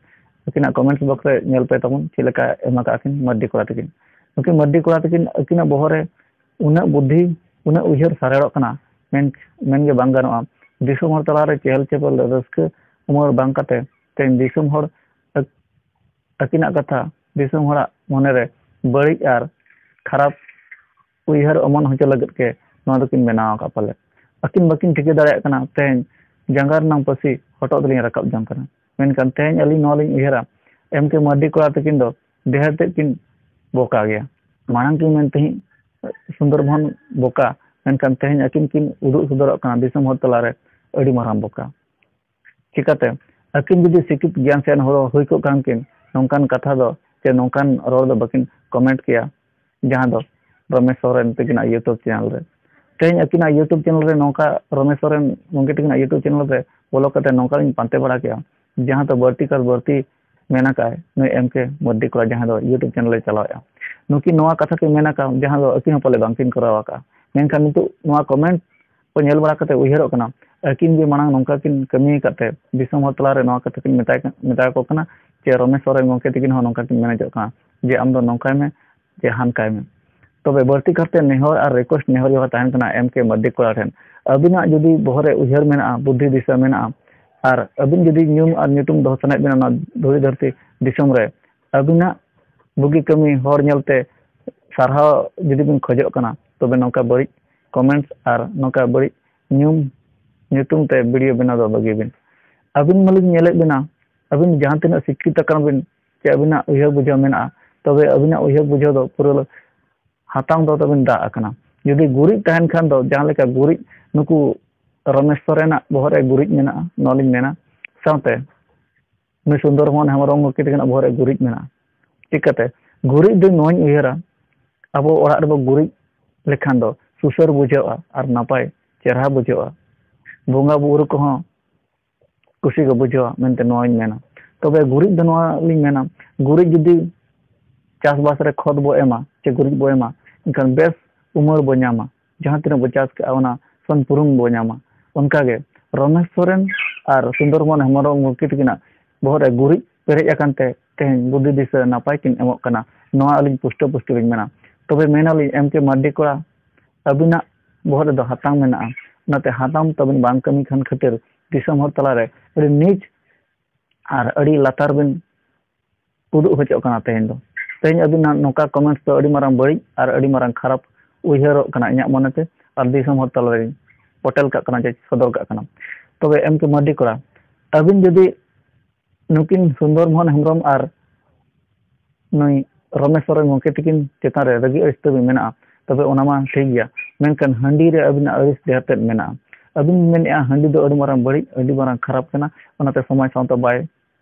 ᱟᱹᱠᱤᱱᱟᱜ ᱠᱚᱢᱮᱱᱴᱥ ᱵᱚᱠᱥ ᱨᱮ ᱧᱮᱞ ᱯᱮ ᱛᱟᱵᱚᱱ ᱪᱮᱫ ᱞᱮᱠᱟ ᱮᱢ ᱟᱠᱟᱫ ᱟᱹᱠᱤᱱ ᱢᱟᱹᱨᱰᱤ ᱠᱚᱲᱟ ᱛᱟᱹᱠᱤᱱ᱾ ᱱᱩᱠᱤᱱ ᱢᱟᱹᱨᱰᱤ ᱠᱚᱲᱟ ᱛᱟᱹᱠᱤᱱ ᱟᱹᱠᱤᱱᱟᱜ ᱵᱚᱦᱚᱜ ᱨᱮ ᱩᱱᱟᱹᱜ ᱵᱩᱫᱽᱫᱷᱤ, ᱩᱱᱟᱹᱜ ᱩᱭᱦᱟᱹᱨ ᱥᱟᱨᱮᱲᱚᱜ ᱠᱟᱱᱟ, ᱢᱮᱱ, ᱢᱮᱱ ᱜᱮ ᱵᱟᱝ ᱜᱟᱱᱚᱜᱼᱟ᱾ ᱫᱤᱥᱚᱢ ᱦᱚᱲ ᱛᱟᱞᱟᱨᱮ ᱪᱮᱦᱮᱞ ᱪᱮᱯᱮᱞ ᱨᱟᱹᱥᱠᱟᱹ ᱩᱢᱟᱹᱨ ᱵᱟᱝ ᱠᱟᱛᱮ ᱛᱮᱦᱮᱧ ᱫᱤᱥᱚᱢ ᱦᱚᱲ ᱟᱹᱠ-, ᱟᱹᱠᱤᱱᱟᱜ ᱠᱟᱛᱷᱟ ᱫᱤᱥᱚᱢ ᱦᱚᱲᱟᱜ ᱢᱚᱱᱮᱨᱮ ᱵᱟᱹᱲᱤᱡ ᱟᱨ ᱠᱷᱟᱨᱟᱯ ᱩᱭᱦᱟᱹᱨ ᱚᱢᱚᱱ ᱦᱚᱪᱚ ᱞᱟᱹᱜᱤᱫ ᱜᱮ ᱱᱚᱣᱟ ᱫᱚᱠᱤᱱ ᱵᱮᱱᱟᱣ ᱟᱠᱟᱫ ᱯᱟᱞᱮ᱾ ᱟᱹᱠᱤᱱ ᱵᱟᱹᱠᱤᱱ ᱴᱷᱤᱠᱟᱹ ᱫᱟᱲᱮᱭᱟᱜ ᱠᱟᱱᱟ ᱛᱮᱦᱮᱧ ᱡᱟᱸᱜᱟ ᱨᱮᱱᱟᱜ ᱯᱟᱹᱥᱤ ᱦᱚᱴᱚᱜ ᱛᱮᱞᱤᱧ ᱨᱟᱠᱟᱵ ᱡᱚᱝ ᱠᱟᱱᱟ᱾ ᱢᱮᱱᱠᱷᱟᱱ ᱛᱮᱦᱮᱧ ᱟᱹᱞᱤᱧ ᱱᱚᱣᱟ ᱞᱤᱧ ᱩᱭᱦᱟᱹᱨᱟ, ᱮᱢ ᱠᱮ ᱢᱟᱨᱰᱤ ᱠᱚᱲᱟ ᱛᱟᱹᱠᱤᱱ ᱫᱚ ᱰᱷᱮᱨ ᱛᱮᱫ ᱠᱤᱱ ᱵᱚᱠᱟ ᱜᱮᱭᱟ᱾ ᱢᱟᱲᱟᱝ ᱠᱤᱱ ᱢᱮᱱ ᱛᱟᱦᱮᱸᱫ ᱥᱩᱱᱫᱚᱨ ᱢᱳᱦᱚᱱ ᱵᱚᱠᱟ, ᱢᱮᱱᱠᱷᱟᱱ ᱛᱮᱦᱮᱧ ᱟᱹᱠᱤᱱ ᱠᱤᱱ ᱩᱫᱩᱜ ᱥᱚᱫᱚᱨᱚᱜ ᱠᱟᱱᱟ ᱫᱤᱥᱚᱢ ᱦᱚᱲ ᱛᱟᱞᱟᱨᱮ ᱟᱹᱰᱤ ᱢᱟᱨᱟᱝ ᱵᱚᱠᱟ᱾ ᱪᱤᱠᱟᱹᱛᱮ ᱟᱹᱠᱤᱱ ᱡᱩᱫᱤ ᱥᱤᱠᱠᱷᱤᱛ ᱜᱮᱭᱟᱱ ᱥᱮᱫ ᱦᱚᱲ ᱦᱩᱭ ᱠᱚᱜ ᱠᱷᱟᱱ ᱠᱤᱱ, ᱱᱚᱝᱠᱟᱱ ᱠᱟᱛᱷᱟ ᱫᱚ ᱥᱮ ᱱᱚᱝᱠᱟᱱ ᱨᱚᱲ ᱫᱚ ᱵᱟᱹᱠᱤᱱ ᱠᱚᱢᱮᱱᱴ ᱠᱮᱭᱟ, ᱡᱟᱦᱟᱸ ᱫᱚ ᱨᱚᱢᱮᱥ ᱥᱚᱨᱮᱱ ᱛᱟᱹᱠᱤᱱᱟᱜ YouTube ᱪᱮᱱᱮᱞ ᱨᱮ᱾ ᱛᱮᱦᱮᱧ ᱟᱹᱠᱤᱱᱟᱜ YouTube ᱪᱮᱱᱮᱞ ᱨᱮ ᱱᱚᱝᱠᱟ ᱨᱚᱢᱮᱥ ᱥᱚᱨᱮᱱ ᱜᱚᱢᱠᱮ ᱛᱟᱹᱠᱤᱱᱟᱜ YouTube ᱪᱮᱱᱮᱞ ᱨᱮ ᱵᱚᱞᱚ ᱠᱟᱛᱮ ᱱᱚᱝᱠᱟ ᱞᱤᱧ ᱯᱟᱱᱛᱮ ᱵᱟᱲᱟ ᱠᱮᱜᱼᱟ, ᱡᱟᱦᱟᱸ ᱫᱚ ᱵᱟᱹᱲᱛᱤ ᱠᱟᱨ ᱵᱟᱹᱲᱛᱤ ᱢᱮᱱ ᱟᱠᱟᱫ ᱱᱩᱭ ᱮᱢ ᱠᱮ ᱢᱟᱨᱰᱤ ᱠᱚᱲᱟ, ᱡᱟᱦᱟᱸ ᱫᱚ YouTube ᱪᱮᱱᱮᱞ ᱮ ᱪᱟᱞᱟᱣᱮᱫᱼᱟ᱾ ᱱᱩᱠᱤᱱ ᱱᱚᱣᱟ ᱠᱟᱛᱷᱟ ᱠᱤᱱ ᱢᱮᱱ ᱟᱠᱟᱫ, ᱡᱟᱦᱟᱸ ᱫᱚ ᱟᱹᱠᱤᱱ ᱦᱚᱸ ᱯᱟᱞᱮ ᱵᱟᱝᱠᱤᱱ ᱠᱚᱨᱟᱣ ᱟᱠᱟᱫᱼᱟ᱾ ᱢᱮᱱᱠᱷᱟᱱ ᱱᱤᱛᱚᱜ ᱱᱚᱣᱟ ᱠᱚᱢᱮᱱᱴ ᱠᱚ ᱧᱮᱞ ᱵᱟᱲᱟ ᱠᱟᱛᱮ ᱩᱭᱦᱟᱹᱨᱚᱜ ᱠᱟᱱᱟ, ᱟᱹᱠᱤᱱ ᱡᱮ ᱢᱟᱲᱟᱝ ᱱᱚᱝᱠᱟ ᱠᱤᱱ ᱠᱟᱹᱢᱤ ᱟᱠᱟᱫ ᱛᱮ ᱫᱤᱥᱚᱢ ᱦᱚᱲ ᱛᱟᱞᱟᱨᱮ ᱱᱚᱣᱟ ᱠᱟᱛᱷᱟ ᱠᱤᱱ ᱢᱮᱛᱟ, ᱢᱮᱛᱟ ᱠᱚ ᱠᱟᱱᱟ ᱡᱮ ᱨᱚᱢᱮᱥ ᱥᱚᱨᱮᱱ ᱜᱚᱢᱠᱮ ᱛᱟᱹᱠᱤᱱ ᱦᱚᱸ ᱱᱚᱝᱠᱟ ᱠᱤᱱ ᱢᱮᱱᱮᱡᱚᱜ ᱠᱟᱱᱟ ᱡᱮ ᱟᱢ ᱫᱚ ᱱᱚᱝᱠᱟᱭ ᱢᱮ, ᱡᱮ ᱦᱟᱱᱠᱟᱭ ᱢᱮ᱾ ᱛᱚᱵᱮ ᱵᱟᱹᱲᱛᱤ ᱠᱟᱨᱛᱮ ᱱᱮᱦᱚᱨ ᱟᱨ ᱨᱤᱠᱩᱭᱮᱥᱴ ᱱᱮᱦᱚᱨ ᱡᱚᱦᱟᱨ ᱛᱟᱦᱮᱱ ᱠᱟᱱᱟ ᱮᱢ ᱠᱮ ᱢᱟᱨᱰᱤ ᱠᱚᱲᱟ ᱴᱷᱮᱱ, ᱟᱹᱵᱤᱱᱟᱜ ᱡᱩᱫᱤ ᱵᱚᱦᱚᱜ ᱨᱮ ᱩᱭᱦᱟᱹᱨ ᱢᱮᱱᱟᱜᱼᱟ, ᱵᱩᱫᱽᱫᱷᱤ ᱫᱤᱥᱟᱹ ᱢᱮᱱᱟᱜᱼᱟ, ᱟᱨ ᱟᱹᱵᱤᱱ ᱡᱩᱫᱤ ᱧᱩᱢ ᱟᱨ ᱧᱩᱛᱩᱢ ᱫᱚᱦᱚ ᱥᱟᱱᱟᱭᱮᱫ ᱵᱤᱱᱟ ᱱᱚᱣᱟ ᱫᱷᱩᱲᱤ ᱫᱷᱟᱹᱨᱛᱤ ᱫᱤᱥᱚᱢ ᱨᱮ, ᱟᱹᱵᱤᱱᱟᱜ ᱵᱩᱜᱤ ᱠᱟᱹᱢᱤ ᱦᱚᱲ ᱧᱮᱞᱛᱮ ᱥᱟᱨᱦᱟᱣ ᱡᱩᱫᱤ ᱵᱤᱱ ᱠᱷᱚᱡᱚᱜ ᱠᱟᱱᱟ, ᱛᱚᱵᱮ ᱱᱚᱝᱠᱟ ᱵᱟᱹᱲᱤᱡ ᱠᱚᱢᱮᱱᱴᱥ ᱟᱨ ᱱᱚᱝᱠᱟ ᱵᱟᱹᱲᱤᱡ ᱧᱩᱢ ᱧᱩᱛᱩᱢ ᱛᱮ ᱵᱷᱤᱰᱤᱭᱳ ᱵᱮᱱᱟᱣ ᱫᱚ ᱵᱟᱹᱜᱤ ᱵᱤᱱ᱾ ᱟᱹᱵᱤᱱ ᱢᱟᱞᱤᱧ ᱧᱮᱞᱮᱫ ᱵᱮᱱᱟ, ᱟᱹᱵᱤᱱ ᱡᱟᱦᱟᱸ ᱛᱤᱱᱟᱹᱜ ᱥᱤᱠᱠᱷᱤᱛ ᱟᱠᱟᱱ ᱵᱤᱱ ᱪᱮ ᱟᱹᱵᱤᱱᱟᱜ ᱩᱭᱦᱟᱹᱨ ᱵᱩᱡᱷᱟᱹᱣ ᱢᱮᱱᱟᱜᱼᱟ, ᱛᱚᱵᱮ ᱟᱹᱵᱤᱱᱟᱜ ᱩᱭᱦᱟᱹᱨ ᱵᱩᱡᱷᱟᱹᱣ ᱫᱚ ᱯᱩᱨᱟᱹ ᱦᱟᱛᱟᱝ ᱫᱚ ᱛᱟᱵᱤᱱ ᱫᱟᱜ ᱟᱠᱟᱱᱟ᱾ ᱡᱩᱫᱤ ᱜᱩᱨᱤᱡ ᱛᱟᱦᱮᱱ ᱠᱷᱟᱱ ᱫᱚ ᱡᱟᱦᱟᱸ ᱞᱮᱠᱟ ᱜᱩᱨᱤᱡ ᱱᱩᱠᱩ ᱨᱚᱢᱮᱥ ᱥᱚᱨᱮᱱᱟᱜ ᱵᱚᱦᱚᱜ ᱨᱮ ᱜᱩᱨᱤᱡ ᱢᱮᱱᱟᱜᱼᱟ, ᱱᱚᱣᱟ ᱞᱤᱧ ᱢᱮᱱᱟ, ᱥᱟᱶᱛᱮ ᱱᱩᱭ ᱥᱩᱱᱫᱚᱨ ᱢᱳᱦᱚᱱ ᱦᱮᱢᱵᱨᱚᱢ ᱜᱚᱢᱠᱮ ᱛᱟᱹᱠᱤᱱᱟᱜ ᱵᱚᱦᱚᱜ ᱨᱮ ᱜᱩᱨᱤᱡ ᱢᱮᱱᱟᱜᱼᱟ᱾ ᱪᱤᱠᱟᱹᱛᱮ? ᱜᱩᱨᱤᱡ ᱫᱚ ᱱᱚᱣᱟᱧ ᱩᱭᱦᱟᱹᱨᱟ, ᱟᱵᱚ ᱚᱲᱟᱜ ᱨᱮᱵᱚ ᱜᱩᱨᱤᱡ ᱞᱮᱠᱷᱟᱱ ᱫᱚ ᱥᱩᱥᱟᱹᱨ ᱵᱩᱡᱷᱟᱹᱜᱼᱟ ᱟᱨ ᱱᱟᱯᱟᱭ ᱪᱮᱦᱨᱟ ᱵᱩᱡᱷᱟᱹᱜᱼᱟ᱾ ᱵᱚᱸᱜᱟ ᱵᱩᱨᱩ ᱠᱚᱦᱚᱸ ᱠᱩᱥᱤ ᱠᱚ ᱵᱩᱡᱷᱟᱹᱣᱟ ᱢᱮᱱᱛᱮ ᱱᱚᱣᱟᱧ ᱢᱮᱱᱟ᱾ ᱛᱚᱵᱮ ᱜᱩᱨᱤᱡ ᱫᱚ ᱱᱚᱣᱟ ᱞᱤᱧ ᱢᱮᱱᱟ, ᱜᱩᱨᱤᱡ ᱡᱩᱫᱤ ᱪᱟᱥᱵᱟᱥ ᱨᱮ ᱠᱷᱚᱛ ᱵᱚ ᱮᱢᱟ ᱪᱮ ᱜᱩᱨᱤᱡ ᱵᱚ ᱮᱢᱟ, ᱮᱱᱠᱷᱟᱱ ᱵᱮᱥ ᱩᱢᱟᱹᱲ ᱵᱚ ᱧᱟᱢᱟ᱾ ᱡᱟᱦᱟᱸ ᱛᱤᱱᱟᱹᱜ ᱵᱚ ᱪᱟᱥ ᱠᱟᱜᱼᱟ, ᱚᱱᱟ ᱥᱚᱢᱯᱩᱨᱩᱱ ᱵᱚ ᱧᱟᱢᱟ᱾ ᱚᱱᱠᱟᱜᱮ ᱨᱚᱢᱮᱥ ᱥᱚᱨᱮᱱ ᱟᱨ ᱥᱩᱱᱫᱚᱨ ᱢᱳᱦᱚᱱ ᱦᱮᱢᱵᱨᱚᱢ ᱜᱚᱢᱠᱮ ᱛᱟᱹᱠᱤᱱᱟᱜ ᱵᱚᱦᱚᱜ ᱨᱮ ᱜᱩᱨᱤᱡ ᱯᱮᱨᱮᱡ ᱟᱠᱟᱱ ᱛᱮ ᱛᱮᱦᱮᱧ ᱵᱩᱫᱽᱫᱷᱤ ᱫᱤᱥᱟᱹ ᱱᱟᱯᱟᱭ ᱠᱤᱱ ᱮᱢᱚᱜ ᱠᱟᱱᱟ, ᱱᱚᱣᱟ ᱟᱹᱞᱤᱧ ᱯᱩᱥᱴᱟᱹ ᱯᱩᱥᱴᱤ ᱞᱤᱧ ᱢᱮᱱᱟ᱾ ᱛᱚᱵᱮ ᱢᱮᱱᱟᱞᱤᱧ, ᱮᱢ ᱠᱮ ᱢᱟᱨᱰᱤ ᱠᱚᱲᱟ, ᱟᱹᱵᱤᱱᱟᱜ ᱵᱚᱦᱚᱜ ᱨᱮᱫᱚ ᱦᱟᱛᱟᱝ ᱢᱮᱱᱟᱜᱼᱟ, ᱚᱱᱟᱛᱮ ᱦᱟᱛᱟᱝ ᱛᱟᱵᱤᱱ ᱵᱟᱝ ᱠᱟᱹᱢᱤ ᱠᱷᱟᱱ ᱠᱷᱟᱹᱛᱤᱨ ᱫᱤᱥᱚᱢ ᱦᱚᱲ ᱛᱟᱞᱟᱨᱮ ᱟᱹᱰᱤ ᱱᱤᱪ ᱟᱨ ᱟᱹᱰᱤ ᱞᱟᱛᱟᱨ ᱵᱤᱱ ᱩᱫᱩᱜ ᱦᱚᱪᱚᱜ ᱠᱟᱱᱟ ᱛᱮᱦᱮᱧ ᱫᱚ᱾ ᱛᱮᱦᱮᱧ ᱟᱹᱵᱤᱱᱟᱜ ᱱᱚᱝᱠᱟ ᱠᱚᱢᱮᱱᱴᱥ ᱫᱚ ᱟᱹᱰᱤ ᱢᱟᱨᱟᱝ ᱵᱟᱹᱲᱤᱡ ᱟᱨ ᱟᱹᱰᱤ ᱢᱟᱨᱟᱝ ᱠᱷᱟᱨᱟᱯ ᱩᱭᱦᱟᱹᱨᱚᱜ ᱠᱟᱱᱟ ᱤᱧᱟᱹᱜ ᱢᱚᱱᱮᱛᱮ, ᱟᱨ ᱫᱤᱥᱚᱢ ᱦᱚᱲ ᱛᱟᱞᱟᱨᱮᱧ ᱯᱚᱴᱮᱞ ᱠᱟᱜ ᱠᱟᱱᱟ, ᱪᱮ ᱥᱚᱫᱚᱨ ᱠᱟᱜ ᱠᱟᱱᱟ᱾ ᱛᱚᱵᱮ ᱮᱢ ᱠᱮ ᱢᱟᱨᱰᱤ ᱠᱚᱲᱟ, ᱟᱹᱵᱤᱱ ᱡᱩᱫᱤ ᱱᱩᱠᱤᱱ ᱥᱩᱱᱫᱚᱨ ᱢᱳᱦᱚᱱ ᱦᱮᱢᱵᱨᱚᱢ ᱟᱨ ᱱᱩᱭ ᱨᱚᱢᱮᱥ ᱥᱚᱨᱮᱱ ᱜᱚᱢᱠᱮ ᱛᱤᱠᱤᱱ ᱪᱮᱛᱟᱱ ᱨᱮ ᱨᱟᱹᱜᱤ ᱟᱹᱲᱤᱥ ᱛᱟᱹᱵᱤᱱ ᱢᱮᱱᱟᱜᱼᱟ, ᱛᱚᱵᱮ ᱚᱱᱟ ᱢᱟ ᱴᱷᱤᱠ ᱜᱮᱭᱟ, ᱢᱮᱱᱠᱷᱟᱱ ᱦᱟᱺᱰᱤ ᱨᱮ ᱟᱹᱵᱤᱱᱟᱜ ᱟᱹᱲᱤᱥ ᱰᱷᱮᱨ ᱛᱮᱫ ᱢᱮᱱᱟᱜᱼᱟ᱾ ᱟᱹᱵᱤᱱ ᱢᱮᱱᱮᱫᱼᱟ ᱦᱟᱺᱰᱤ ᱫᱚ ᱟᱹᱰᱤ ᱢᱟᱨᱟᱝ ᱵᱟᱹᱲᱤᱡ, ᱟᱹᱰᱤ ᱢᱟᱨᱟᱝ ᱠᱷᱟᱨᱟᱯ ᱠᱟᱱᱟ, ᱚᱱᱟᱛᱮ ᱥᱚᱢᱟᱡᱽ ᱥᱟᱶᱛᱟ ᱵᱟᱭ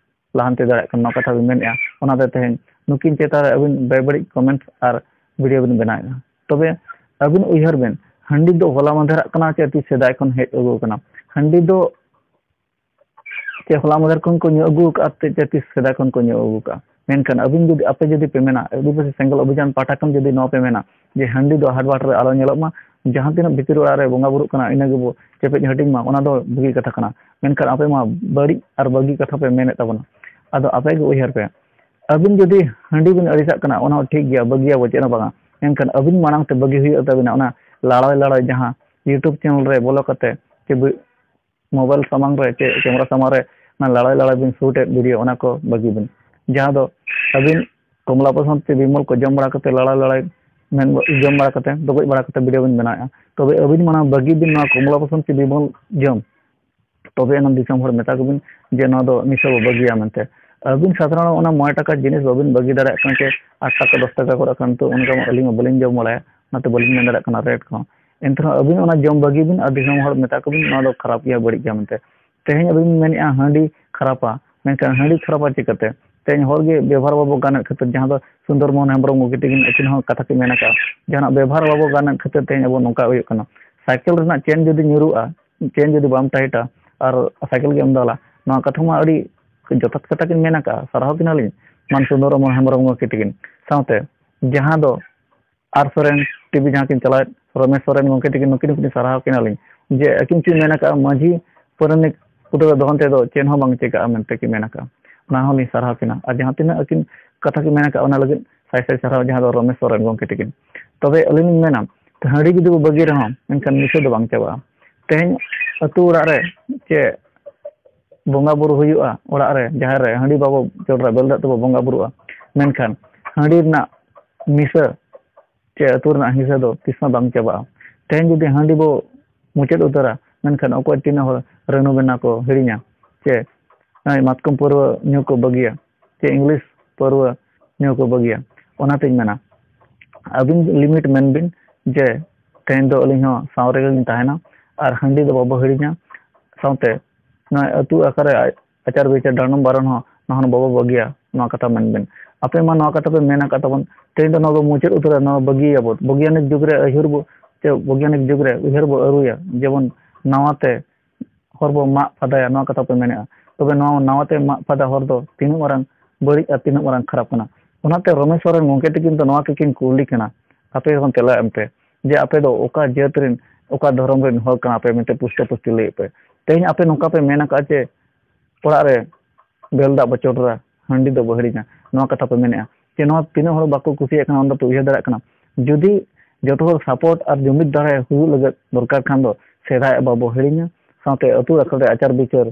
ᱞᱟᱦᱟᱱᱛᱤ ᱫᱟᱲᱮᱭᱟᱜ ᱠᱟᱱᱟ, ᱱᱚᱣᱟ ᱠᱟᱛᱷᱟ ᱵᱤᱱ ᱢᱮᱱᱮᱫᱼᱟ᱾ ᱚᱱᱟᱛᱮ ᱛᱮᱦᱮᱧ ᱱᱩᱠᱤᱱ ᱪᱮᱛᱟᱱ ᱨᱮ ᱟᱹᱵᱤᱱ ᱵᱮᱵᱟᱹᱲᱤᱡ ᱠᱚᱢᱮᱱᱴ ᱟᱨ ᱵᱷᱤᱰᱤᱭᱳ ᱵᱤᱱ ᱵᱮᱱᱟᱣᱮᱫᱼᱟ᱾ ᱛᱚᱵᱮ ᱟᱹᱵᱤᱱ ᱩᱭᱦᱟᱹᱨ ᱵᱤᱱ, ᱦᱟᱺᱰᱤ ᱫᱚ ᱦᱚᱞᱟ ᱢᱟᱫᱷᱮᱨᱟᱜ ᱠᱟᱱᱟ ᱪᱮ ᱛᱤᱥ ᱥᱮᱫᱟᱭ ᱠᱷᱚᱱ ᱦᱮᱡ ᱟᱹᱜᱩ ᱟᱠᱟᱱᱟ? ᱦᱟᱺᱰᱤ ᱫᱚ ᱪᱮ ᱦᱚᱞᱟ ᱢᱟᱫᱷᱮᱨ ᱠᱷᱚᱱ ᱠᱚ ᱧᱩ ᱟᱹᱜᱩ ᱟᱠᱟᱫᱼᱟ ᱪᱮ, ᱪᱮ ᱛᱤᱥ ᱥᱮᱫᱟᱭ ᱠᱷᱚᱱ ᱠᱚ ᱧᱩ ᱟᱹᱜᱩ ᱟᱠᱟᱫᱼᱟ? ᱢᱮᱱᱠᱷᱟᱱ ᱟᱹᱵᱤᱱ ᱡᱩᱫᱤ, ᱟᱯᱮ ᱡᱩᱫᱤ ᱯᱮ ᱢᱮᱱᱟ, ᱟᱹᱫᱤᱵᱟᱹᱥᱤ ᱥᱮᱸᱜᱮᱞ ᱚᱵᱷᱤᱡᱟᱱ ᱯᱟᱦᱴᱟ ᱠᱷᱚᱱ ᱡᱩᱫᱤ ᱱᱚᱣᱟ ᱯᱮ ᱢᱮᱱᱟ ᱡᱮ ᱦᱟᱺᱰᱤ ᱫᱚ ᱦᱟᱴ ᱵᱟᱴ ᱨᱮ ᱟᱞᱚ ᱧᱮᱞᱚᱜ ᱢᱟ, ᱡᱟᱦᱟᱸ ᱛᱤᱱᱟᱹᱜ ᱵᱷᱤᱛᱤᱨ ᱚᱲᱟᱜ ᱨᱮ ᱵᱚᱸᱜᱟ ᱵᱩᱨᱩᱜ ᱠᱟᱱᱟ ᱤᱱᱟᱹ ᱜᱮᱵᱚ ᱪᱮᱯᱮᱡ ᱦᱟᱹᱴᱤᱧ ᱢᱟ, ᱚᱱᱟ ᱫᱚ ᱵᱩᱜᱤ ᱠᱟᱛᱷᱟ ᱠᱟᱱᱟ᱾ ᱢᱮᱱᱠᱷᱟᱱ ᱟᱯᱮ ᱢᱟ ᱵᱟᱹᱲᱤᱡ ᱟᱨ ᱵᱟᱹᱜᱤ ᱠᱟᱛᱷᱟ ᱯᱮ ᱢᱮᱱᱮᱫ ᱛᱟᱵᱚᱱᱟ᱾ ᱟᱫᱚ ᱟᱯᱮ ᱜᱮ ᱩᱭᱦᱟᱹᱨ ᱯᱮ, ᱟᱹᱵᱤᱱ ᱡᱩᱫᱤ ᱦᱟᱺᱰᱤ ᱵᱤᱱ ᱟᱹᱲᱤᱥᱟᱜ ᱠᱟᱱᱟ, ᱚᱱᱟ ᱦᱚᱸ ᱴᱷᱤᱠ ᱜᱮᱭᱟ, ᱵᱟᱹᱜᱤᱭᱟᱵᱚ, ᱪᱮᱫ ᱦᱚᱸ ᱵᱟᱝᱟ᱾ ᱢᱮᱱᱠᱷᱟᱱ ᱟᱹᱵᱤᱱ ᱢᱟᱲᱟᱝ ᱛᱮ ᱵᱟᱹᱜᱤ ᱦᱩᱭᱩᱜ ᱛᱟᱵᱤᱱᱟ ᱚᱱᱟ ᱞᱟᱲᱟᱭ ᱞᱟᱲᱟᱭ ᱡᱟᱦᱟᱸ YouTube ᱪᱮᱱᱮᱞ ᱨᱮ ᱵᱚᱞᱚ ᱠᱟᱛᱮ ᱪᱮ ᱵᱤ-, ᱢᱳᱵᱟᱭᱤᱞ ᱥᱟᱢᱟᱝ ᱨᱮ ᱪᱮ ᱠᱮᱢᱮᱨᱟ ᱥᱟᱢᱟᱝ ᱨᱮ ᱚᱱᱟ ᱞᱟᱲᱟᱭ ᱞᱟᱲᱟᱭ ᱵᱤᱱ ᱥᱩᱴ ᱮᱫ ᱵᱷᱤᱰᱤᱭᱳ, ᱚᱱᱟ ᱠᱚ ᱵᱟᱹᱜᱤ ᱵᱤᱱ᱾ ᱡᱟᱦᱟᱸ ᱫᱚ ᱟᱹᱵᱤᱱ ᱠᱚᱢᱞᱟ ᱯᱚᱥᱚᱱᱫ ᱪᱮ ᱵᱤᱢᱚᱞ ᱠᱚ ᱡᱚᱢ ᱵᱟᱲᱟ ᱠᱟᱛᱮ ᱞᱟᱲᱟᱭ ᱞᱟᱲᱟᱭ ᱢᱮᱱ ᱡᱚᱢ ᱵᱟᱲᱟ ᱠᱟᱛᱮ, ᱰᱚᱵᱚᱡ ᱵᱟᱲᱟ ᱠᱟᱛᱮ ᱵᱷᱤᱰᱤᱭᱳ ᱵᱤᱱ ᱵᱮᱱᱟᱣᱮᱫᱼᱟ᱾ ᱛᱚᱵᱮ ᱟᱹᱵᱤᱱ ᱢᱟᱲᱟᱝ ᱵᱟᱹᱜᱤ ᱵᱤᱱ ᱱᱚᱣᱟ ᱠᱚᱢᱞᱟ ᱯᱚᱥᱚᱱᱫ ᱪᱮ ᱵᱤᱢᱚᱞ ᱡᱚᱢ, ᱛᱚᱵᱮ ᱮᱱᱟᱝ ᱫᱤᱥᱚᱢ ᱦᱚᱲ ᱢᱮᱛᱟ ᱠᱚᱵᱤᱱ ᱡᱮ ᱱᱚᱣᱟ ᱫᱚ ᱱᱤᱥᱟᱹ ᱵᱚ ᱵᱟᱹᱜᱤᱭᱟ ᱢᱮᱱᱛᱮ᱾ ᱟᱹᱵᱤᱱ ᱥᱟᱫᱷᱟᱨᱚᱱ ᱚᱱᱟ ᱢᱚᱬᱮ ᱴᱟᱠᱟ ᱡᱤᱱᱤᱥ ᱵᱟᱹᱵᱤᱱ ᱵᱟᱹᱜᱤ ᱫᱟᱲᱮᱭᱟᱜ ᱠᱟᱱᱟ ᱪᱮ ᱟᱴ ᱴᱟᱠᱟ ᱫᱚᱥ ᱴᱟᱠᱟ ᱠᱚᱨᱮ ᱠᱷᱟᱱ ᱛᱚ ᱚᱱᱠᱟ ᱢᱟ ᱟᱹᱞᱤᱧ ᱢᱟ ᱵᱟᱹᱞᱤᱧ ᱡᱚᱢ ᱵᱟᱲᱟᱭᱟ, ᱚᱱᱟᱛᱮ ᱵᱟᱹᱞᱤᱧ ᱢᱮᱱ ᱫᱟᱲᱮᱭᱟᱜ ᱠᱟᱱᱟ ᱨᱮᱴ ᱠᱚᱦᱚᱸ᱾ ᱮᱱᱛᱮ ᱨᱮᱦᱚᱸ ᱟᱹᱵᱤᱱ ᱚᱱᱟ ᱡᱚᱢ ᱵᱟᱹᱜᱤ ᱵᱤᱱ ᱟᱨ ᱫᱤᱥᱚᱢ ᱦᱚᱲ ᱢᱮᱛᱟ ᱠᱚᱵᱤᱱ ᱱᱚᱣᱟ ᱫᱚ ᱠᱷᱟᱨᱟᱯ ᱜᱮᱭᱟ, ᱵᱟᱹᱲᱤᱡ ᱜᱮᱭᱟ ᱢᱮᱱᱛᱮ᱾ ᱛᱮᱦᱮᱧ ᱟᱹᱵᱤᱱ ᱵᱤᱱ ᱢᱮᱱᱮᱫᱼᱟ ᱦᱟᱺᱰᱤ ᱠᱷᱟᱨᱟᱯᱟ, ᱢᱮᱱᱠᱷᱟᱱ ᱦᱟᱺᱰᱤ ᱠᱷᱟᱨᱟᱯᱟ ᱪᱤᱠᱟᱹᱛᱮ? ᱛᱮᱦᱮᱧ ᱦᱚᱲ ᱜᱮ ᱵᱮᱵᱚᱦᱟᱨ ᱵᱟᱵᱚ ᱜᱟᱱᱮᱫ ᱠᱷᱟᱹᱛᱤᱨ, ᱡᱟᱦᱟᱸ ᱫᱚ ᱥᱩᱱᱫᱚᱨ ᱢᱳᱦᱚᱱ ᱦᱮᱢᱵᱨᱚᱢ ᱜᱚᱢᱠᱮ ᱛᱤᱠᱤᱱ ᱟᱹᱠᱤᱱ ᱦᱚᱸ ᱠᱟᱛᱷᱟ ᱠᱤᱱ ᱢᱮᱱ ᱟᱠᱟᱫᱼᱟ, ᱡᱟᱦᱟᱱᱟᱜ ᱵᱮᱵᱚᱦᱟᱨ ᱵᱟᱵᱚ ᱜᱟᱱᱮᱫ ᱠᱷᱟᱹᱛᱤᱨ ᱛᱮᱦᱮᱧ ᱟᱵᱚ ᱱᱚᱝᱠᱟ ᱦᱩᱭᱩᱜ ᱠᱟᱱᱟ᱾ ᱥᱟᱭᱠᱮᱞ ᱨᱮᱱᱟᱜ ᱪᱮᱱ ᱡᱩᱫᱤ ᱧᱩᱨᱩᱜᱼᱟ, ᱪᱮᱱ ᱡᱩᱫᱤ ᱵᱟᱢ ᱴᱟᱭᱤᱴᱟ ᱟᱨ ᱥᱟᱭᱠᱮᱞ ᱜᱮᱢ ᱫᱟᱞᱟ, ᱱᱚᱣᱟ ᱠᱟᱛᱷᱟ ᱢᱟ ᱟᱹᱰᱤ ᱡᱚᱛᱷᱟᱛ ᱠᱟᱛᱷᱟ ᱠᱤᱱ ᱢᱮᱱ ᱟᱠᱟᱫᱼᱟ, ᱥᱟᱨᱦᱟᱣ ᱠᱤᱱᱟᱞᱤᱧ ᱢᱟᱱ ᱥᱩᱱᱫᱚᱨ ᱢᱳᱦᱚᱱ ᱦᱮᱢᱵᱨᱚᱢ ᱜᱚᱢᱠᱮ ᱛᱤᱠᱤᱱ᱾ ᱥᱟᱶᱛᱮ ᱡᱟᱦᱟᱸ ᱫᱚ ᱟᱨ ᱥᱚᱨᱮᱱ ᱴᱤᱵᱷᱤ ᱡᱟᱦᱟᱸ ᱠᱤᱱ ᱪᱟᱞᱟᱣᱮᱫ, ᱨᱚᱢᱮᱥ ᱥᱚᱨᱮᱱ ᱜᱚᱢᱠᱮ ᱛᱤᱠᱤᱱ, ᱱᱩᱠᱤᱱ ᱦᱚᱸᱠᱤᱱ ᱥᱟᱨᱦᱟᱣ ᱠᱤᱱᱟᱞᱤᱧ ᱡᱮ ᱟᱹᱠᱤᱱ ᱠᱤᱱ ᱢᱮᱱ ᱟᱠᱟᱫᱼᱟ, ᱢᱟᱹᱡᱷᱤ ᱯᱟᱨᱟᱱᱤᱠ ᱠᱚᱫᱚ ᱫᱚᱦᱚᱱ ᱛᱮᱫᱚ ᱪᱮᱫ ᱦᱚᱸ ᱵᱟᱝ ᱪᱤᱠᱟᱹᱜᱼᱟ ᱢᱮᱱᱛᱮ ᱠᱤᱱ ᱢᱮᱱ ᱟᱠᱟᱫᱼᱟ᱾ ᱚᱱᱟ ᱦᱚᱸᱞᱤᱧ ᱥᱟᱨᱦᱟᱣ ᱠᱤᱱᱟ᱾ ᱟᱨ ᱡᱟᱦᱟᱸ ᱛᱤᱱᱟᱹᱜ ᱟᱹᱠᱤᱱ ᱠᱟᱛᱷᱟ ᱠᱤᱱ ᱢᱮᱱ ᱟᱠᱟᱫᱼᱟ, ᱚᱱᱟ ᱞᱟᱹᱜᱤᱫ ᱥᱟᱭ ᱥᱟᱭ ᱥᱟᱨᱦᱟᱣ, ᱡᱟᱦᱟᱸ ᱫᱚ ᱨᱚᱢᱮᱥ ᱥᱚᱨᱮᱱ ᱜᱚᱢᱠᱮ ᱛᱤᱠᱤᱱ᱾ ᱛᱚᱵᱮ ᱟᱹᱞᱤᱧ ᱞᱤᱧ ᱢᱮᱱᱟ, ᱦᱟᱺᱰᱤ ᱡᱩᱫᱤ ᱵᱚ ᱵᱟᱹᱜᱤ ᱨᱮᱦᱚᱸ, ᱢᱮᱱᱠᱷᱟᱱ ᱱᱤᱥᱟᱹ ᱫᱚ ᱵᱟᱝ ᱪᱟᱵᱟᱜᱼᱟ᱾ ᱛᱮᱦᱮᱧ ᱟᱹᱛᱩ ᱚᱲᱟᱜ ᱨᱮ ᱪᱮ ᱵᱚᱸᱜᱟ ᱵᱩᱨᱩ ᱦᱩᱭᱩᱜᱼᱟ, ᱚᱲᱟᱜ ᱨᱮ, ᱡᱟᱦᱮᱨ ᱨᱮ ᱦᱟᱺᱰᱤ ᱵᱟᱵᱚ ᱪᱚᱰᱚᱨᱟ, ᱵᱮᱞ ᱫᱟᱜ ᱛᱮᱵᱚ ᱵᱚᱸᱜᱟ ᱵᱩᱨᱩᱜᱼᱟ, ᱢᱮᱱᱠᱷᱟᱱ ᱦᱟᱺᱰᱤ ᱨᱮᱱᱟᱜ ᱱᱤᱥᱟᱹ ᱪᱮ ᱟᱹᱛᱩ ᱨᱮᱱᱟᱜ ᱦᱤᱸᱥᱟᱹ ᱫᱚ ᱛᱤᱥ ᱦᱚᱸ ᱵᱟᱝ ᱪᱟᱵᱟᱜᱼᱟ᱾ ᱛᱮᱦᱮᱧ ᱡᱩᱫᱤ ᱦᱟᱺᱰᱤ ᱵᱚ ᱢᱩᱪᱟᱹᱫ ᱩᱛᱟᱹᱨᱟ, ᱢᱮᱱᱠᱷᱟᱱ ᱚᱠᱚᱭ ᱛᱤᱱᱟᱹᱜ ᱦᱚᱲ ᱨᱟᱹᱱᱩ ᱵᱮᱱᱟ ᱠᱚ ᱦᱤᱲᱤᱧᱟ, ᱪᱮ ᱱᱚᱜᱼᱚᱭ ᱢᱟᱛᱠᱚᱢ ᱯᱟᱹᱨᱣᱟᱹ ᱧᱩ ᱠᱚ ᱵᱟᱹᱜᱤᱭᱟ, ᱪᱮ ᱤᱝᱞᱤᱥ ᱯᱟᱹᱨᱣᱟᱹ ᱧᱩ ᱠᱚ ᱵᱟᱹᱜᱤᱭᱟ? ᱚᱱᱟᱛᱤᱧ ᱢᱮᱱᱟ, ᱟᱹᱵᱤᱱ limit ᱢᱮᱱ ᱵᱤᱱ ᱡᱮ ᱛᱮᱦᱮᱧ ᱫᱚ ᱟᱹᱞᱤᱧ ᱦᱚᱸ ᱥᱟᱶ ᱨᱮᱜᱮ ᱞᱤᱧ ᱛᱟᱦᱮᱱᱟ ᱟᱨ ᱦᱟᱺᱰᱤ ᱫᱚ ᱵᱟᱵᱚ ᱦᱤᱲᱤᱧᱟ, ᱥᱟᱶᱛᱮ ᱱᱚᱜᱼᱚᱭ ᱟᱹᱛᱩ ᱟᱠᱷᱲᱟ ᱨᱮ ᱟᱪᱟᱨ ᱵᱤᱪᱟᱹᱨ ᱰᱟᱸᱰᱚᱢ ᱵᱟᱨᱚᱱ ᱦᱚᱸ ᱱᱚᱣᱟ ᱦᱚᱸ ᱵᱟᱵᱚ ᱵᱟᱹᱜᱤᱭᱟ, ᱱᱚᱣᱟ ᱠᱟᱛᱷᱟ ᱢᱮᱱ ᱵᱤᱱ᱾ ᱟᱯᱮ ᱢᱟ ᱱᱚᱣᱟ ᱠᱟᱛᱷᱟ ᱯᱮ ᱢᱮᱱ ᱟᱠᱟᱫ ᱛᱟᱵᱚᱱ, ᱛᱮᱦᱮᱧ ᱫᱚ ᱱᱚᱣᱟ ᱵᱚ ᱢᱩᱪᱟᱹᱫ ᱩᱛᱟᱹᱨᱟ, ᱱᱚᱣᱟ ᱵᱟᱹᱜᱤᱭᱟᱵᱚ᱾ ᱵᱳᱜᱽᱭᱟᱱᱤᱠ ᱡᱩᱜᱽ ᱨᱮ ᱟᱹᱭᱦᱟᱹᱨ ᱵᱚ, ᱪᱮ ᱵᱳᱜᱽᱭᱟᱱᱤᱠ ᱡᱩᱜᱽ ᱨᱮ ᱩᱭᱦᱟᱹᱨ ᱵᱚ ᱟᱹᱨᱩᱭᱟ, ᱡᱮᱢᱚᱱ ᱱᱟᱣᱟ ᱛᱮ ᱦᱚᱨ ᱵᱚ ᱢᱟᱜ ᱯᱷᱟᱫᱟᱭᱟ, ᱱᱚᱣᱟ ᱠᱟᱛᱷᱟ ᱯᱮ ᱢᱮᱱᱮᱫᱼᱟ᱾ ᱛᱚᱵᱮ ᱱᱚᱣᱟ ᱱᱟᱣᱟ ᱛᱮ ᱢᱟᱜ ᱯᱷᱟᱫᱟ ᱦᱚᱨ ᱫᱚ ᱛᱤᱱᱟᱹᱜ ᱢᱟᱨᱟᱝ ᱵᱟᱹᱲᱤᱡ ᱟᱨ ᱛᱤᱱᱟᱹᱜ ᱢᱟᱨᱟᱝ ᱠᱷᱟᱨᱟᱯ ᱠᱟᱱᱟ? ᱚᱱᱟᱛᱮ ᱨᱚᱢᱮᱥ ᱥᱚᱨᱮᱱ ᱜᱚᱢᱠᱮ ᱛᱟᱹᱠᱤᱱ ᱫᱚ ᱱᱚᱣᱟ ᱜᱮᱠᱤᱱ ᱠᱩᱞᱤ ᱠᱟᱱᱟ, ᱟᱯᱮ ᱦᱚᱸ ᱛᱮᱞᱟ ᱮᱢ ᱯᱮ ᱡᱮ ᱟᱯᱮ ᱫᱚ ᱚᱠᱟ ᱡᱟᱹᱛ ᱨᱮᱱ, ᱚᱠᱟ ᱫᱷᱚᱨᱚᱢ ᱨᱮᱱ ᱦᱚᱲ ᱠᱟᱱᱟ ᱯᱮ ᱢᱮᱱᱛᱮ ᱯᱩᱥᱴᱟᱹ ᱯᱩᱥᱴᱤ ᱞᱟᱹᱭ ᱯᱮ᱾ ᱛᱮᱦᱮᱧ ᱟᱯᱮ ᱱᱚᱝᱠᱟ ᱯᱮ ᱢᱮᱱ ᱟᱠᱟᱫᱼᱟ ᱡᱮ ᱚᱲᱟᱜ ᱨᱮ ᱵᱮᱞ ᱫᱟᱜ ᱵᱚ ᱪᱚᱰᱚᱨᱟ, ᱦᱟᱺᱰᱤ ᱫᱚ ᱵᱚ ᱦᱤᱲᱤᱧᱟ, ᱱᱚᱣᱟ ᱠᱟᱛᱷᱟ ᱯᱮ ᱢᱮᱱᱮᱫᱼᱟ᱾ ᱡᱮ ᱱᱚᱣᱟ ᱛᱤᱱᱟᱹᱜ ᱦᱚᱲ ᱵᱟᱠᱚ ᱠᱩᱥᱤᱭᱟᱜ ᱠᱟᱱᱟ, ᱚᱱᱟ ᱫᱚᱯᱮ ᱩᱭᱦᱟᱹᱨ ᱫᱟᱲᱮᱭᱟᱜ ᱠᱟᱱᱟ᱾ ᱡᱩᱫᱤ ᱡᱚᱛᱚ ᱦᱚᱲ support ᱟᱨ ᱡᱩᱢᱤᱫ ᱫᱟᱲᱮ ᱦᱩᱭᱩᱜ ᱞᱟᱹᱜᱤᱫ ᱫᱚᱨᱠᱟᱨ ᱠᱷᱟᱱ ᱫᱚ ᱥᱮᱫᱟᱭᱟᱜ ᱵᱟᱵᱚ ᱦᱤᱲᱤᱧᱟ, ᱥᱟᱶᱛᱮ ᱟᱹᱛᱩ ᱟᱠᱷᱲᱟ ᱨᱮ ᱟᱪᱟᱨ ᱵᱤᱪᱟᱹᱨ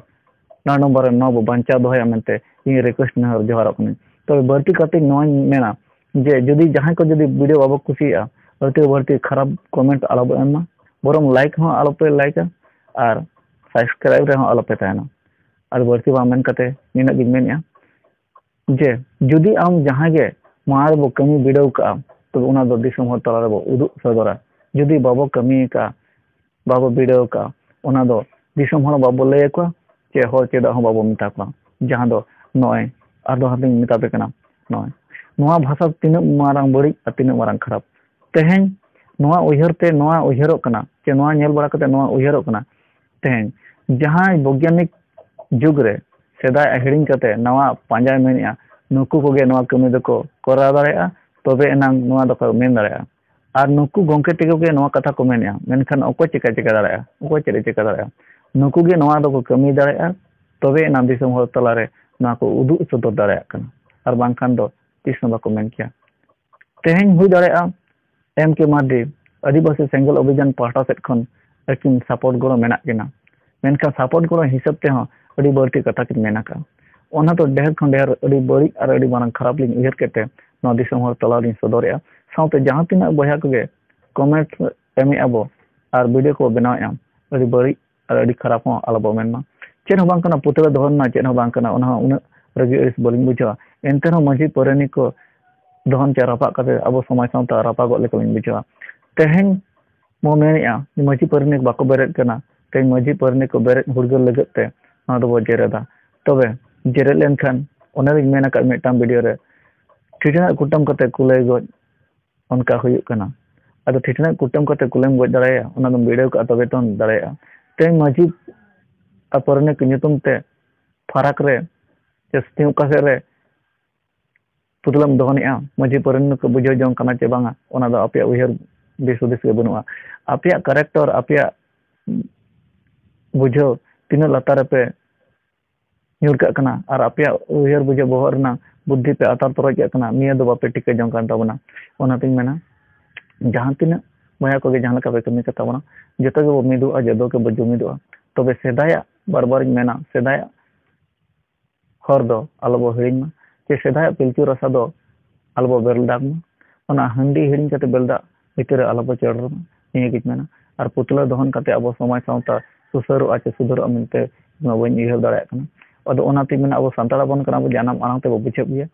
ᱱᱟᱱ ᱱᱚᱢᱵᱚᱨ ᱨᱮ ᱱᱚᱣᱟ ᱵᱚ ᱵᱟᱧᱪᱟᱣ ᱫᱚᱦᱚᱭᱟ ᱢᱮᱱᱛᱮ ᱤᱧ request ᱱᱮᱦᱚᱨ ᱡᱚᱦᱟᱨᱚᱜ ᱠᱟᱹᱱᱟᱹᱧ᱾ ᱛᱚᱵᱮ ᱵᱟᱹᱲᱛᱤ ᱠᱟᱛᱮ ᱱᱚᱣᱟᱧ ᱢᱮᱱᱟ ᱡᱮ ᱡᱩᱫᱤ ᱡᱟᱦᱟᱸᱭ ᱠᱚ ᱡᱩᱫᱤ video ᱵᱟᱵᱚ ᱠᱩᱥᱤᱭᱟᱜᱼᱟ, ᱵᱟᱹᱲᱛᱤ ᱵᱟᱹᱲᱛᱤ ᱠᱷᱟᱨᱟᱯ comment ᱟᱞᱚ ᱵᱚ ᱮᱢ ᱢᱟ, ᱵᱚᱨᱚᱝ like ᱦᱚᱸ ᱟᱞᱚ ᱯᱮ ᱞᱟᱭᱤᱠᱟ ᱟᱨ subscribe ᱨᱮᱦᱚᱸ ᱟᱞᱚ ᱯᱮ ᱛᱟᱦᱮᱱᱟ᱾ ᱟᱨ ᱵᱟᱹᱲᱛᱤ ᱵᱟᱝ ᱢᱮᱱ ᱠᱟᱛᱮ ᱱᱤᱱᱟᱹᱜ ᱜᱤᱧ ᱢᱮᱱᱮᱫᱼᱟ ᱡᱮ ᱡᱩᱫᱤ ᱟᱢ ᱡᱟᱦᱟᱸ ᱜᱮ ᱢᱟᱲᱟᱝ ᱨᱮᱵᱚ ᱠᱟᱹᱢᱤ ᱵᱤᱰᱟᱹᱣ ᱠᱟᱜᱼᱟ, ᱛᱚᱵᱮ ᱚᱱᱟ ᱫᱚ ᱫᱤᱥᱚᱢ ᱦᱚᱲ ᱛᱟᱞᱟ ᱨᱮᱵᱚ ᱩᱫᱩᱜ ᱥᱚᱫᱚᱨᱟ᱾ ᱡᱩᱫᱤ ᱵᱟᱵᱚ ᱠᱟᱹᱢᱤ ᱟᱠᱟᱫᱼᱟ, ᱵᱟᱵᱚ ᱵᱤᱰᱟᱹᱣ ᱟᱠᱟᱫᱼᱟ, ᱚᱱᱟ ᱫᱚ ᱫᱤᱥᱚᱢ ᱦᱚᱲ ᱵᱟᱵᱚ ᱞᱟᱹᱭ ᱟᱠᱚᱣᱟ, ᱪᱮ ᱦᱚᱲ ᱪᱮᱫᱟᱜ ᱦᱚᱸ ᱵᱟᱵᱚ ᱢᱮᱛᱟ ᱠᱚᱣᱟ᱾ ᱡᱟᱦᱟᱸ ᱫᱚ ᱱᱚᱜᱼᱚᱭ ᱟᱨ ᱫᱚ ᱦᱟᱸᱜ ᱞᱤᱧ ᱢᱮᱛᱟ ᱯᱮ ᱠᱟᱱᱟ, ᱱᱚᱜᱼᱚᱭ ᱱᱚᱣᱟ ᱵᱷᱟᱥᱟ ᱛᱤᱱᱟᱹᱜ ᱢᱟᱨᱟᱝ ᱵᱟᱹᱲᱤᱡ ᱟᱨ ᱛᱤᱱᱟᱹᱜ ᱢᱟᱨᱟᱝ ᱠᱷᱟᱨᱟᱯ᱾ ᱛᱮᱦᱮᱧ ᱱᱚᱣᱟ ᱩᱭᱦᱟᱹᱨ ᱛᱮ ᱱᱚᱣᱟ ᱩᱭᱦᱟᱹᱨᱚᱜ ᱠᱟᱱᱟ, ᱪᱮ ᱱᱚᱣᱟ ᱧᱮᱞ ᱵᱟᱲᱟ ᱠᱟᱛᱮ ᱱᱚᱣᱟ ᱩᱭᱦᱟᱹᱨᱚᱜ ᱠᱟᱱᱟ, ᱛᱮᱦᱮᱧ ᱡᱟᱦᱟᱸᱭ ᱵᱳᱜᱽᱭᱟᱱᱤᱠ ᱡᱩᱜᱽ ᱨᱮ ᱥᱮᱫᱟᱭ ᱦᱤᱲᱤᱧ ᱠᱟᱛᱮ ᱱᱟᱣᱟ ᱯᱟᱸᱡᱟᱭ ᱢᱮᱱᱮᱫᱼᱟ, ᱱᱩᱠᱩ ᱠᱚᱜᱮ ᱱᱚᱣᱟ ᱠᱟᱹᱢᱤ ᱫᱚᱠᱚ ᱠᱚᱨᱟᱣ ᱫᱟᱲᱮᱭᱟᱜᱼᱟ, ᱛᱚᱵᱮ ᱮᱱᱟᱝ ᱱᱚᱣᱟ ᱫᱚᱠᱚ ᱢᱮᱱ ᱫᱟᱲᱮᱭᱟᱜᱼᱟ᱾ ᱟᱨ ᱱᱩᱠᱩ ᱜᱚᱢᱠᱮ ᱛᱮᱠᱚ ᱜᱮ ᱱᱚᱣᱟ ᱠᱟᱛᱷᱟ ᱠᱚ ᱢᱮᱱᱮᱫᱼᱟ, ᱢᱮᱱᱠᱷᱟᱱ ᱚᱠᱚᱭ ᱪᱮᱠᱟ ᱪᱮᱠᱟ ᱫᱟᱲᱮᱭᱟᱜᱼᱟ? ᱚᱠᱚᱭ ᱪᱮᱫ ᱮ ᱪᱮᱠᱟ ᱫᱟᱲᱮᱭᱟᱜᱼᱟ? ᱱᱩᱠᱩ ᱜᱮ ᱱᱚᱣᱟ ᱫᱚᱠᱚ ᱠᱟᱹᱢᱤ ᱫᱟᱲᱮᱭᱟᱜᱼᱟ, ᱛᱚᱵᱮ ᱮᱱᱟᱝ ᱫᱤᱥᱚᱢ ᱦᱚᱲ ᱛᱟᱞᱟᱨᱮ ᱱᱚᱣᱟ ᱠᱚ ᱩᱫᱩᱜ ᱥᱚᱫᱚᱨ ᱫᱟᱲᱮᱭᱟᱜ ᱠᱟᱱᱟ, ᱟᱨ ᱵᱟᱝᱠᱷᱟᱱ ᱫᱚ ᱛᱤᱥ ᱦᱚᱸ ᱵᱟᱠᱚ ᱢᱮᱱ ᱠᱮᱭᱟ᱾ ᱛᱮᱦᱮᱧ ᱦᱩᱭ ᱫᱟᱲᱮᱭᱟᱜᱼᱟ ᱮᱢ ᱠᱮ ᱢᱟᱨᱰᱤ ᱟᱹᱫᱤᱵᱟᱹᱥᱤ ᱥᱮᱸᱜᱮᱞ ᱚᱵᱷᱤᱡᱟᱱ ᱯᱟᱦᱴᱟ ᱥᱮᱫ ᱠᱷᱚᱱ ᱟᱹᱠᱤᱱ support ᱜᱚᱲᱚ ᱢᱮᱱᱟᱜ ᱠᱤᱱᱟ, ᱢᱮᱱᱠᱷᱟᱱ support ᱜᱚᱲᱚ ᱦᱤᱥᱟᱹᱵ ᱛᱮᱦᱚᱸ ᱟᱹᱰᱤ ᱵᱟᱹᱲᱛᱤ ᱠᱟᱛᱷᱟ ᱠᱤᱱ ᱢᱮᱱ ᱟᱠᱟᱫᱼᱟ᱾ ᱚᱱᱟ ᱫᱚ ᱰᱷᱮᱨ ᱠᱷᱚᱱ ᱰᱷᱮᱨ ᱟᱹᱰᱤ ᱵᱟᱹᱲᱤᱡ ᱟᱨ ᱟᱹᱰᱤ ᱢᱟᱨᱟᱝ ᱠᱷᱟᱨᱟᱯ ᱞᱤᱧ ᱩᱭᱦᱟᱹᱨ ᱠᱮᱫ ᱛᱮ ᱱᱚᱣᱟ ᱫᱤᱥᱚᱢ ᱦᱚᱲ ᱛᱟᱞᱟ ᱞᱤᱧ ᱥᱚᱫᱚᱨᱮᱜᱼᱟ᱾ ᱥᱟᱶᱛᱮ ᱡᱟᱦᱟᱸ ᱛᱤᱱᱟᱹᱜ ᱵᱚᱭᱦᱟ ᱠᱚᱜᱮ comment ᱮᱢᱮᱜᱼᱟ ᱵᱚ ᱟᱨ video ᱠᱚ ᱵᱮᱱᱟᱣᱮᱫᱼᱟ, ᱟᱹᱰᱤ ᱵᱟᱹᱲᱤᱡ ᱟᱨ ᱟᱹᱰᱤ ᱠᱷᱟᱨᱟᱯ ᱦᱚᱸ ᱟᱞᱚ ᱵᱚ ᱢᱮᱱ ᱢᱟ᱾ ᱪᱮᱫ ᱦᱚᱸ ᱵᱟᱝ ᱠᱟᱱᱟ, ᱯᱩᱛᱲᱟᱹ ᱫᱚᱦᱚ ᱨᱮᱱᱟᱜ ᱪᱮᱫ ᱦᱚᱸ ᱵᱟᱝ ᱠᱟᱱᱟ, ᱚᱱᱟ ᱦᱚᱸ ᱩᱱᱟᱹᱜ ᱨᱟᱹᱜᱤ ᱟᱹᱲᱤᱥ ᱵᱟᱹᱞᱤᱧ ᱵᱩᱡᱷᱟᱹᱣᱟ᱾ ᱮᱱᱛᱮ ᱨᱮᱦᱚᱸ ᱢᱟᱹᱡᱷᱤ ᱯᱟᱨᱟᱱᱤᱠ ᱠᱚ ᱫᱚᱦᱚᱱ ᱪᱮ ᱨᱟᱯᱟᱜ ᱠᱟᱛᱮ ᱟᱵᱚ ᱥᱚᱢᱟᱡᱽ ᱥᱟᱶᱛᱟ ᱨᱟᱯᱟᱜᱚᱜ ᱞᱮᱠᱟᱞᱤᱧ ᱵᱩᱡᱷᱟᱹᱣᱟ᱾ ᱛᱮᱦᱮᱧ ᱵᱚ ᱢᱮᱱᱮᱫᱼᱟ, ᱢᱟᱹᱡᱷᱤ ᱯᱟᱨᱟᱱᱤᱠ ᱵᱟᱠᱚ ᱵᱮᱨᱮᱫ ᱠᱟᱱᱟ, ᱛᱮᱦᱮᱧ ᱢᱟᱹᱡᱷᱤ ᱯᱟᱨᱟᱱᱤᱠ ᱠᱚ ᱵᱮᱨᱮᱫ ᱦᱩᱲᱜᱟᱹᱨ ᱞᱟᱹᱜᱤᱫ ᱛᱮ ᱱᱚᱣᱟ ᱫᱚᱵᱚ ᱡᱮᱨᱮᱫᱟ᱾ ᱛᱚᱵᱮ ᱡᱮᱨᱮᱫ ᱞᱮᱱᱠᱷᱟᱱ ᱚᱱᱮ ᱞᱤᱧ ᱢᱮᱱ ᱟᱠᱟᱫ ᱢᱤᱫᱴᱟᱝ video ᱨᱮ, ᱴᱷᱤᱴᱟᱹᱱᱟᱜ ᱠᱩᱴᱟᱹᱢ ᱠᱟᱛᱮ ᱠᱩᱞᱟᱹᱭ ᱜᱚᱡ, ᱚᱱᱠᱟ ᱦᱩᱭᱩᱜ ᱠᱟᱱᱟ᱾ ᱟᱫᱚ ᱴᱷᱤᱴᱟᱹᱱᱟᱜ ᱠᱩᱴᱟᱹᱢ ᱠᱟᱛᱮ ᱠᱩᱞᱟᱹᱭᱮᱢ ᱜᱚᱡ ᱫᱟᱲᱮᱭᱟᱭᱟ, ᱚᱱᱟ ᱫᱚᱢ ᱵᱤᱰᱟᱹᱣ ᱠᱟᱜᱼᱟ, ᱛᱚᱵᱮ ᱛᱚᱢ ᱫᱟᱲᱮᱭᱟᱜᱼᱟ᱾ ᱛᱮᱦᱮᱧ ᱢᱟᱹᱡᱷᱤ ᱟᱨ ᱯᱟᱨᱟᱱᱤᱠ ᱧᱩᱛᱩᱢ ᱛᱮ ᱯᱷᱟᱨᱟᱠ ᱨᱮ ᱥᱮ ᱥᱤᱧ ᱚᱠᱟ ᱥᱮᱫ ᱨᱮ ᱯᱩᱛᱞᱟᱹᱢ ᱫᱚᱦᱚᱱᱮᱜᱼᱟ, ᱢᱟᱹᱡᱷᱤ ᱯᱟᱨᱟᱱᱤᱠ ᱠᱚ ᱵᱩᱡᱷᱟᱹᱣ ᱡᱚᱝ ᱠᱟᱱᱟ ᱪᱮ ᱵᱟᱝᱟ, ᱚᱱᱟ ᱫᱚ ᱟᱯᱮᱭᱟᱜ ᱩᱭᱦᱟᱹᱨ ᱫᱤᱥ ᱦᱩᱫᱤᱥ ᱜᱮ ᱵᱟᱹᱱᱩᱜᱼᱟ᱾ ᱟᱯᱮᱭᱟᱜ character, ᱟᱯᱮᱭᱟᱜ ᱵᱩᱡᱷᱟᱹᱣ ᱛᱤᱱᱟᱹᱜ ᱞᱟᱛᱟᱨ ᱨᱮᱯᱮ ᱧᱩᱨ ᱠᱟᱜ ᱠᱟᱱᱟ ᱟᱨ ᱟᱯᱮᱭᱟᱜ ᱩᱭᱦᱟᱹᱨ ᱵᱩᱡᱷᱟᱹᱣ ᱵᱚᱦᱚᱜ ᱨᱮᱱᱟᱜ ᱵᱩᱫᱽᱫᱷᱤ ᱯᱮ ᱟᱛᱟᱨ ᱛᱚᱨᱚᱡ ᱠᱟᱜ ᱠᱟᱱᱟ, ᱱᱤᱭᱟᱹ ᱫᱚ ᱵᱟᱯᱮ ᱴᱷᱤᱠᱟᱹ ᱡᱚᱝ ᱠᱟᱱ ᱛᱟᱵᱚᱱᱟ᱾ ᱚᱱᱟᱛᱤᱧ ᱢᱮᱱᱟ, ᱡᱟᱦᱟᱸ ᱛᱤᱱᱟᱹᱜ ᱵᱚᱭᱦᱟ ᱠᱚᱜᱮ ᱡᱟᱦᱟᱸ ᱞᱮᱠᱟ ᱯᱮ ᱠᱟᱹᱢᱤ ᱠᱟᱛᱟ ᱵᱚᱱᱟ, ᱡᱚᱛᱚ ᱜᱮᱵᱚ ᱢᱤᱫᱚᱜᱼᱟ, ᱡᱚᱛᱚ ᱜᱮᱵᱚ ᱡᱩᱢᱤᱫᱚᱜᱼᱟ᱾ ᱛᱚᱵᱮ ᱥᱮᱫᱟᱭᱟᱜ, ᱵᱟᱨ ᱵᱟᱨᱤᱧ ᱢᱮᱱᱟ, ᱥᱮᱫᱟᱭᱟᱜ ᱦᱚᱨ ᱫᱚ ᱟᱞᱚ ᱵᱚ ᱦᱤᱲᱤᱧ ᱢᱟ, ᱪᱮ ᱥᱮᱫᱟᱭᱟᱜ ᱯᱤᱞᱪᱩ ᱨᱟᱥᱟ ᱫᱚ ᱟᱞᱚ ᱵᱚ ᱵᱮᱨᱮᱞ ᱫᱟᱜᱽ ᱢᱟ᱾ ᱚᱱᱟ ᱦᱟᱺᱰᱤ ᱦᱤᱲᱤᱧ ᱠᱟᱛᱮ ᱵᱮᱨᱮᱞ ᱫᱟᱜ ᱵᱷᱤᱛᱤᱨ ᱨᱮ ᱟᱞᱚ ᱵᱚ ᱪᱚᱰᱚᱨ ᱢᱟ, ᱱᱤᱭᱟᱹ ᱜᱤᱧ ᱢᱮᱱᱟ᱾ ᱟᱨ ᱯᱩᱛᱞᱟᱹ ᱫᱚᱦᱚᱱ ᱠᱟᱛᱮ ᱟᱵᱚ ᱥᱚᱢᱟᱡᱽ ᱥᱟᱶᱛᱟ ᱥᱩᱥᱟᱹᱨᱚᱜᱼᱟ ᱪᱮ ᱥᱩᱫᱷᱟᱹᱨᱚᱜᱼᱟ ᱢᱮᱱᱛᱮ ᱤᱧ ᱢᱟ ᱵᱟᱹᱧ ᱩᱭᱦᱟᱹᱨ ᱫᱟᱲᱮᱭᱟᱜ ᱠᱟᱱᱟ᱾ ᱟᱫᱚ ᱚᱱᱟᱛᱤᱧ ᱢᱮᱱᱟ, ᱟᱵᱚ ᱥᱟᱱᱛᱟᱲ ᱦᱚᱯᱚᱱ ᱠᱟᱱᱟ ᱵᱚ, ᱡᱟᱱᱟᱢ ᱟᱲᱟᱝ ᱛᱮᱵᱚ ᱵᱩᱡᱷᱟᱹᱣ ᱜᱮᱭᱟ᱾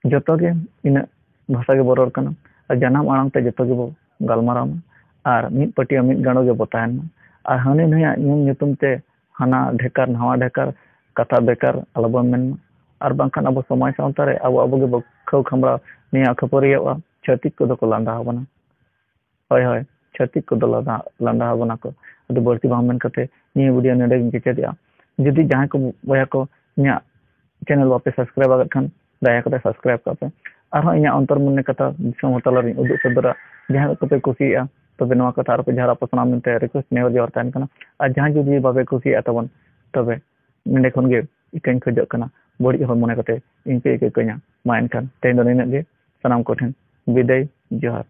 ᱡᱚᱛᱚ ᱜᱮ ᱤᱱᱟᱹᱜ ᱵᱷᱟᱥᱟ ᱜᱮᱵᱚ ᱨᱚᱲ ᱠᱟᱱᱟ᱾ ᱟᱨ ᱡᱟᱱᱟᱢ ᱟᱲᱟᱝ ᱛᱮ ᱡᱚᱛᱚ ᱜᱮᱵᱚ ᱜᱟᱞᱢᱟᱨᱟᱣ ᱢᱟ᱾ ᱟᱨ ᱢᱤᱫ ᱯᱟᱹᱴᱭᱟᱹ ᱢᱤᱫ ᱜᱟᱸᱰᱚ ᱜᱮᱵᱚ ᱛᱟᱦᱮᱱ ᱢᱟ᱾ ᱟᱨ ᱦᱟᱹᱱᱤ ᱱᱟᱹᱭᱟᱜ ᱧᱩᱢ ᱧᱩᱛᱩᱢ ᱛᱮ ᱦᱟᱱᱟ ᱰᱷᱮᱠᱟᱨ ᱱᱟᱣᱟ ᱰᱷᱮᱠᱟᱨ ᱠᱟᱛᱷᱟ ᱵᱮᱠᱟᱨ ᱟᱞᱚᱵᱚᱱ ᱢᱮᱱ ᱢᱟ᱾ ᱟᱨ ᱵᱟᱝᱠᱷᱟᱱ ᱟᱵᱚ ᱥᱚᱢᱟᱡᱽ ᱥᱟᱶᱛᱟ ᱨᱮ ᱟᱵᱚ ᱟᱵᱚ ᱜᱮᱵᱚ ᱠᱷᱟᱹᱣ ᱠᱷᱟᱢᱲᱟᱣ, ᱱᱤᱭᱟᱹ ᱠᱷᱟᱹᱯᱟᱹᱨᱤᱭᱟᱹᱜᱼᱟ, ᱪᱷᱟᱹᱛᱤᱠ ᱠᱚᱫᱚ ᱠᱚ ᱞᱟᱸᱫᱟ ᱟᱵᱚᱱᱟ᱾ ᱦᱳᱭ, ᱦᱳᱭ, ᱪᱷᱟᱹᱛᱤᱠ ᱠᱚᱫᱚ ᱞᱟᱸᱫᱟ, ᱞᱟᱸᱫᱟ ᱟᱵᱚᱱᱟ ᱠᱚ᱾ ᱟᱫᱚ ᱵᱟᱹᱲᱛᱤ ᱵᱟᱝ ᱢᱮᱱ ᱠᱟᱛᱮ ᱱᱤᱭᱟᱹ video ᱱᱚᱰᱮ ᱜᱤᱧ ᱠᱮᱪᱮᱫᱮᱜᱼᱟ᱾ ᱡᱩᱫᱤ ᱡᱟᱦᱟᱸᱭ ᱠᱚ ᱵᱚᱭᱦᱟ ᱠᱚ ᱤᱧᱟᱹᱜ channel ᱵᱟᱯᱮ subscribe ᱟᱠᱟᱫ ᱠᱷᱟᱱ, ᱫᱟᱭᱟ ᱠᱟᱛᱮ subscribe ᱠᱟᱜ ᱯᱮ᱾ ᱟᱨᱦᱚᱸ ᱤᱧᱟᱹᱜ ᱚᱱᱛᱚᱨ ᱢᱚᱱᱮ ᱠᱟᱛᱷᱟ ᱫᱤᱥᱚᱢ ᱦᱚᱲ ᱛᱟᱞᱟᱨᱤᱧ ᱩᱫᱩᱜ ᱥᱚᱫᱚᱨᱟ᱾ ᱡᱟᱦᱟᱸ ᱠᱚᱯᱮ ᱠᱩᱥᱤᱭᱟᱜᱼᱟ, ᱛᱚᱵᱮ ᱱᱚᱣᱟ ᱠᱟᱛᱷᱟ ᱟᱨᱚ ᱯᱮ ᱡᱷᱟᱨᱟ ᱯᱟᱥᱱᱟᱣ ᱢᱮᱱᱛᱮ request ᱱᱮᱦᱚᱨ ᱡᱚᱦᱟᱨ ᱛᱟᱦᱮᱱ ᱠᱟᱱᱟ᱾ ᱟᱨ ᱡᱟᱦᱟᱸᱭ ᱡᱩᱫᱤ ᱵᱟᱯᱮ ᱠᱩᱥᱤᱭᱟᱜᱼᱟ ᱛᱟᱵᱚᱱ, ᱛᱚᱵᱮ ᱱᱚᱸᱰᱮ ᱠᱷᱚᱱ ᱜᱮ ᱤᱠᱟᱹᱧ ᱠᱷᱚᱡᱚᱜ ᱠᱟᱱᱟ, ᱵᱟᱹᱲᱤᱡ ᱦᱚᱲ ᱢᱚᱱᱮ ᱠᱟᱛᱮ ᱤᱧ ᱯᱮ ᱤᱠᱟᱹ ᱠᱟᱹᱧᱟ᱾ ᱢᱟ ᱮᱱᱠᱷᱟᱱ ᱛᱮᱦᱮᱧ ᱫᱚ ᱱᱤᱱᱟᱹᱜ ᱜᱮ, ᱥᱟᱱᱟᱢ ᱠᱚᱴᱷᱮᱱ ᱵᱤᱫᱟᱹᱭ, ᱡᱚᱦᱟᱨ᱾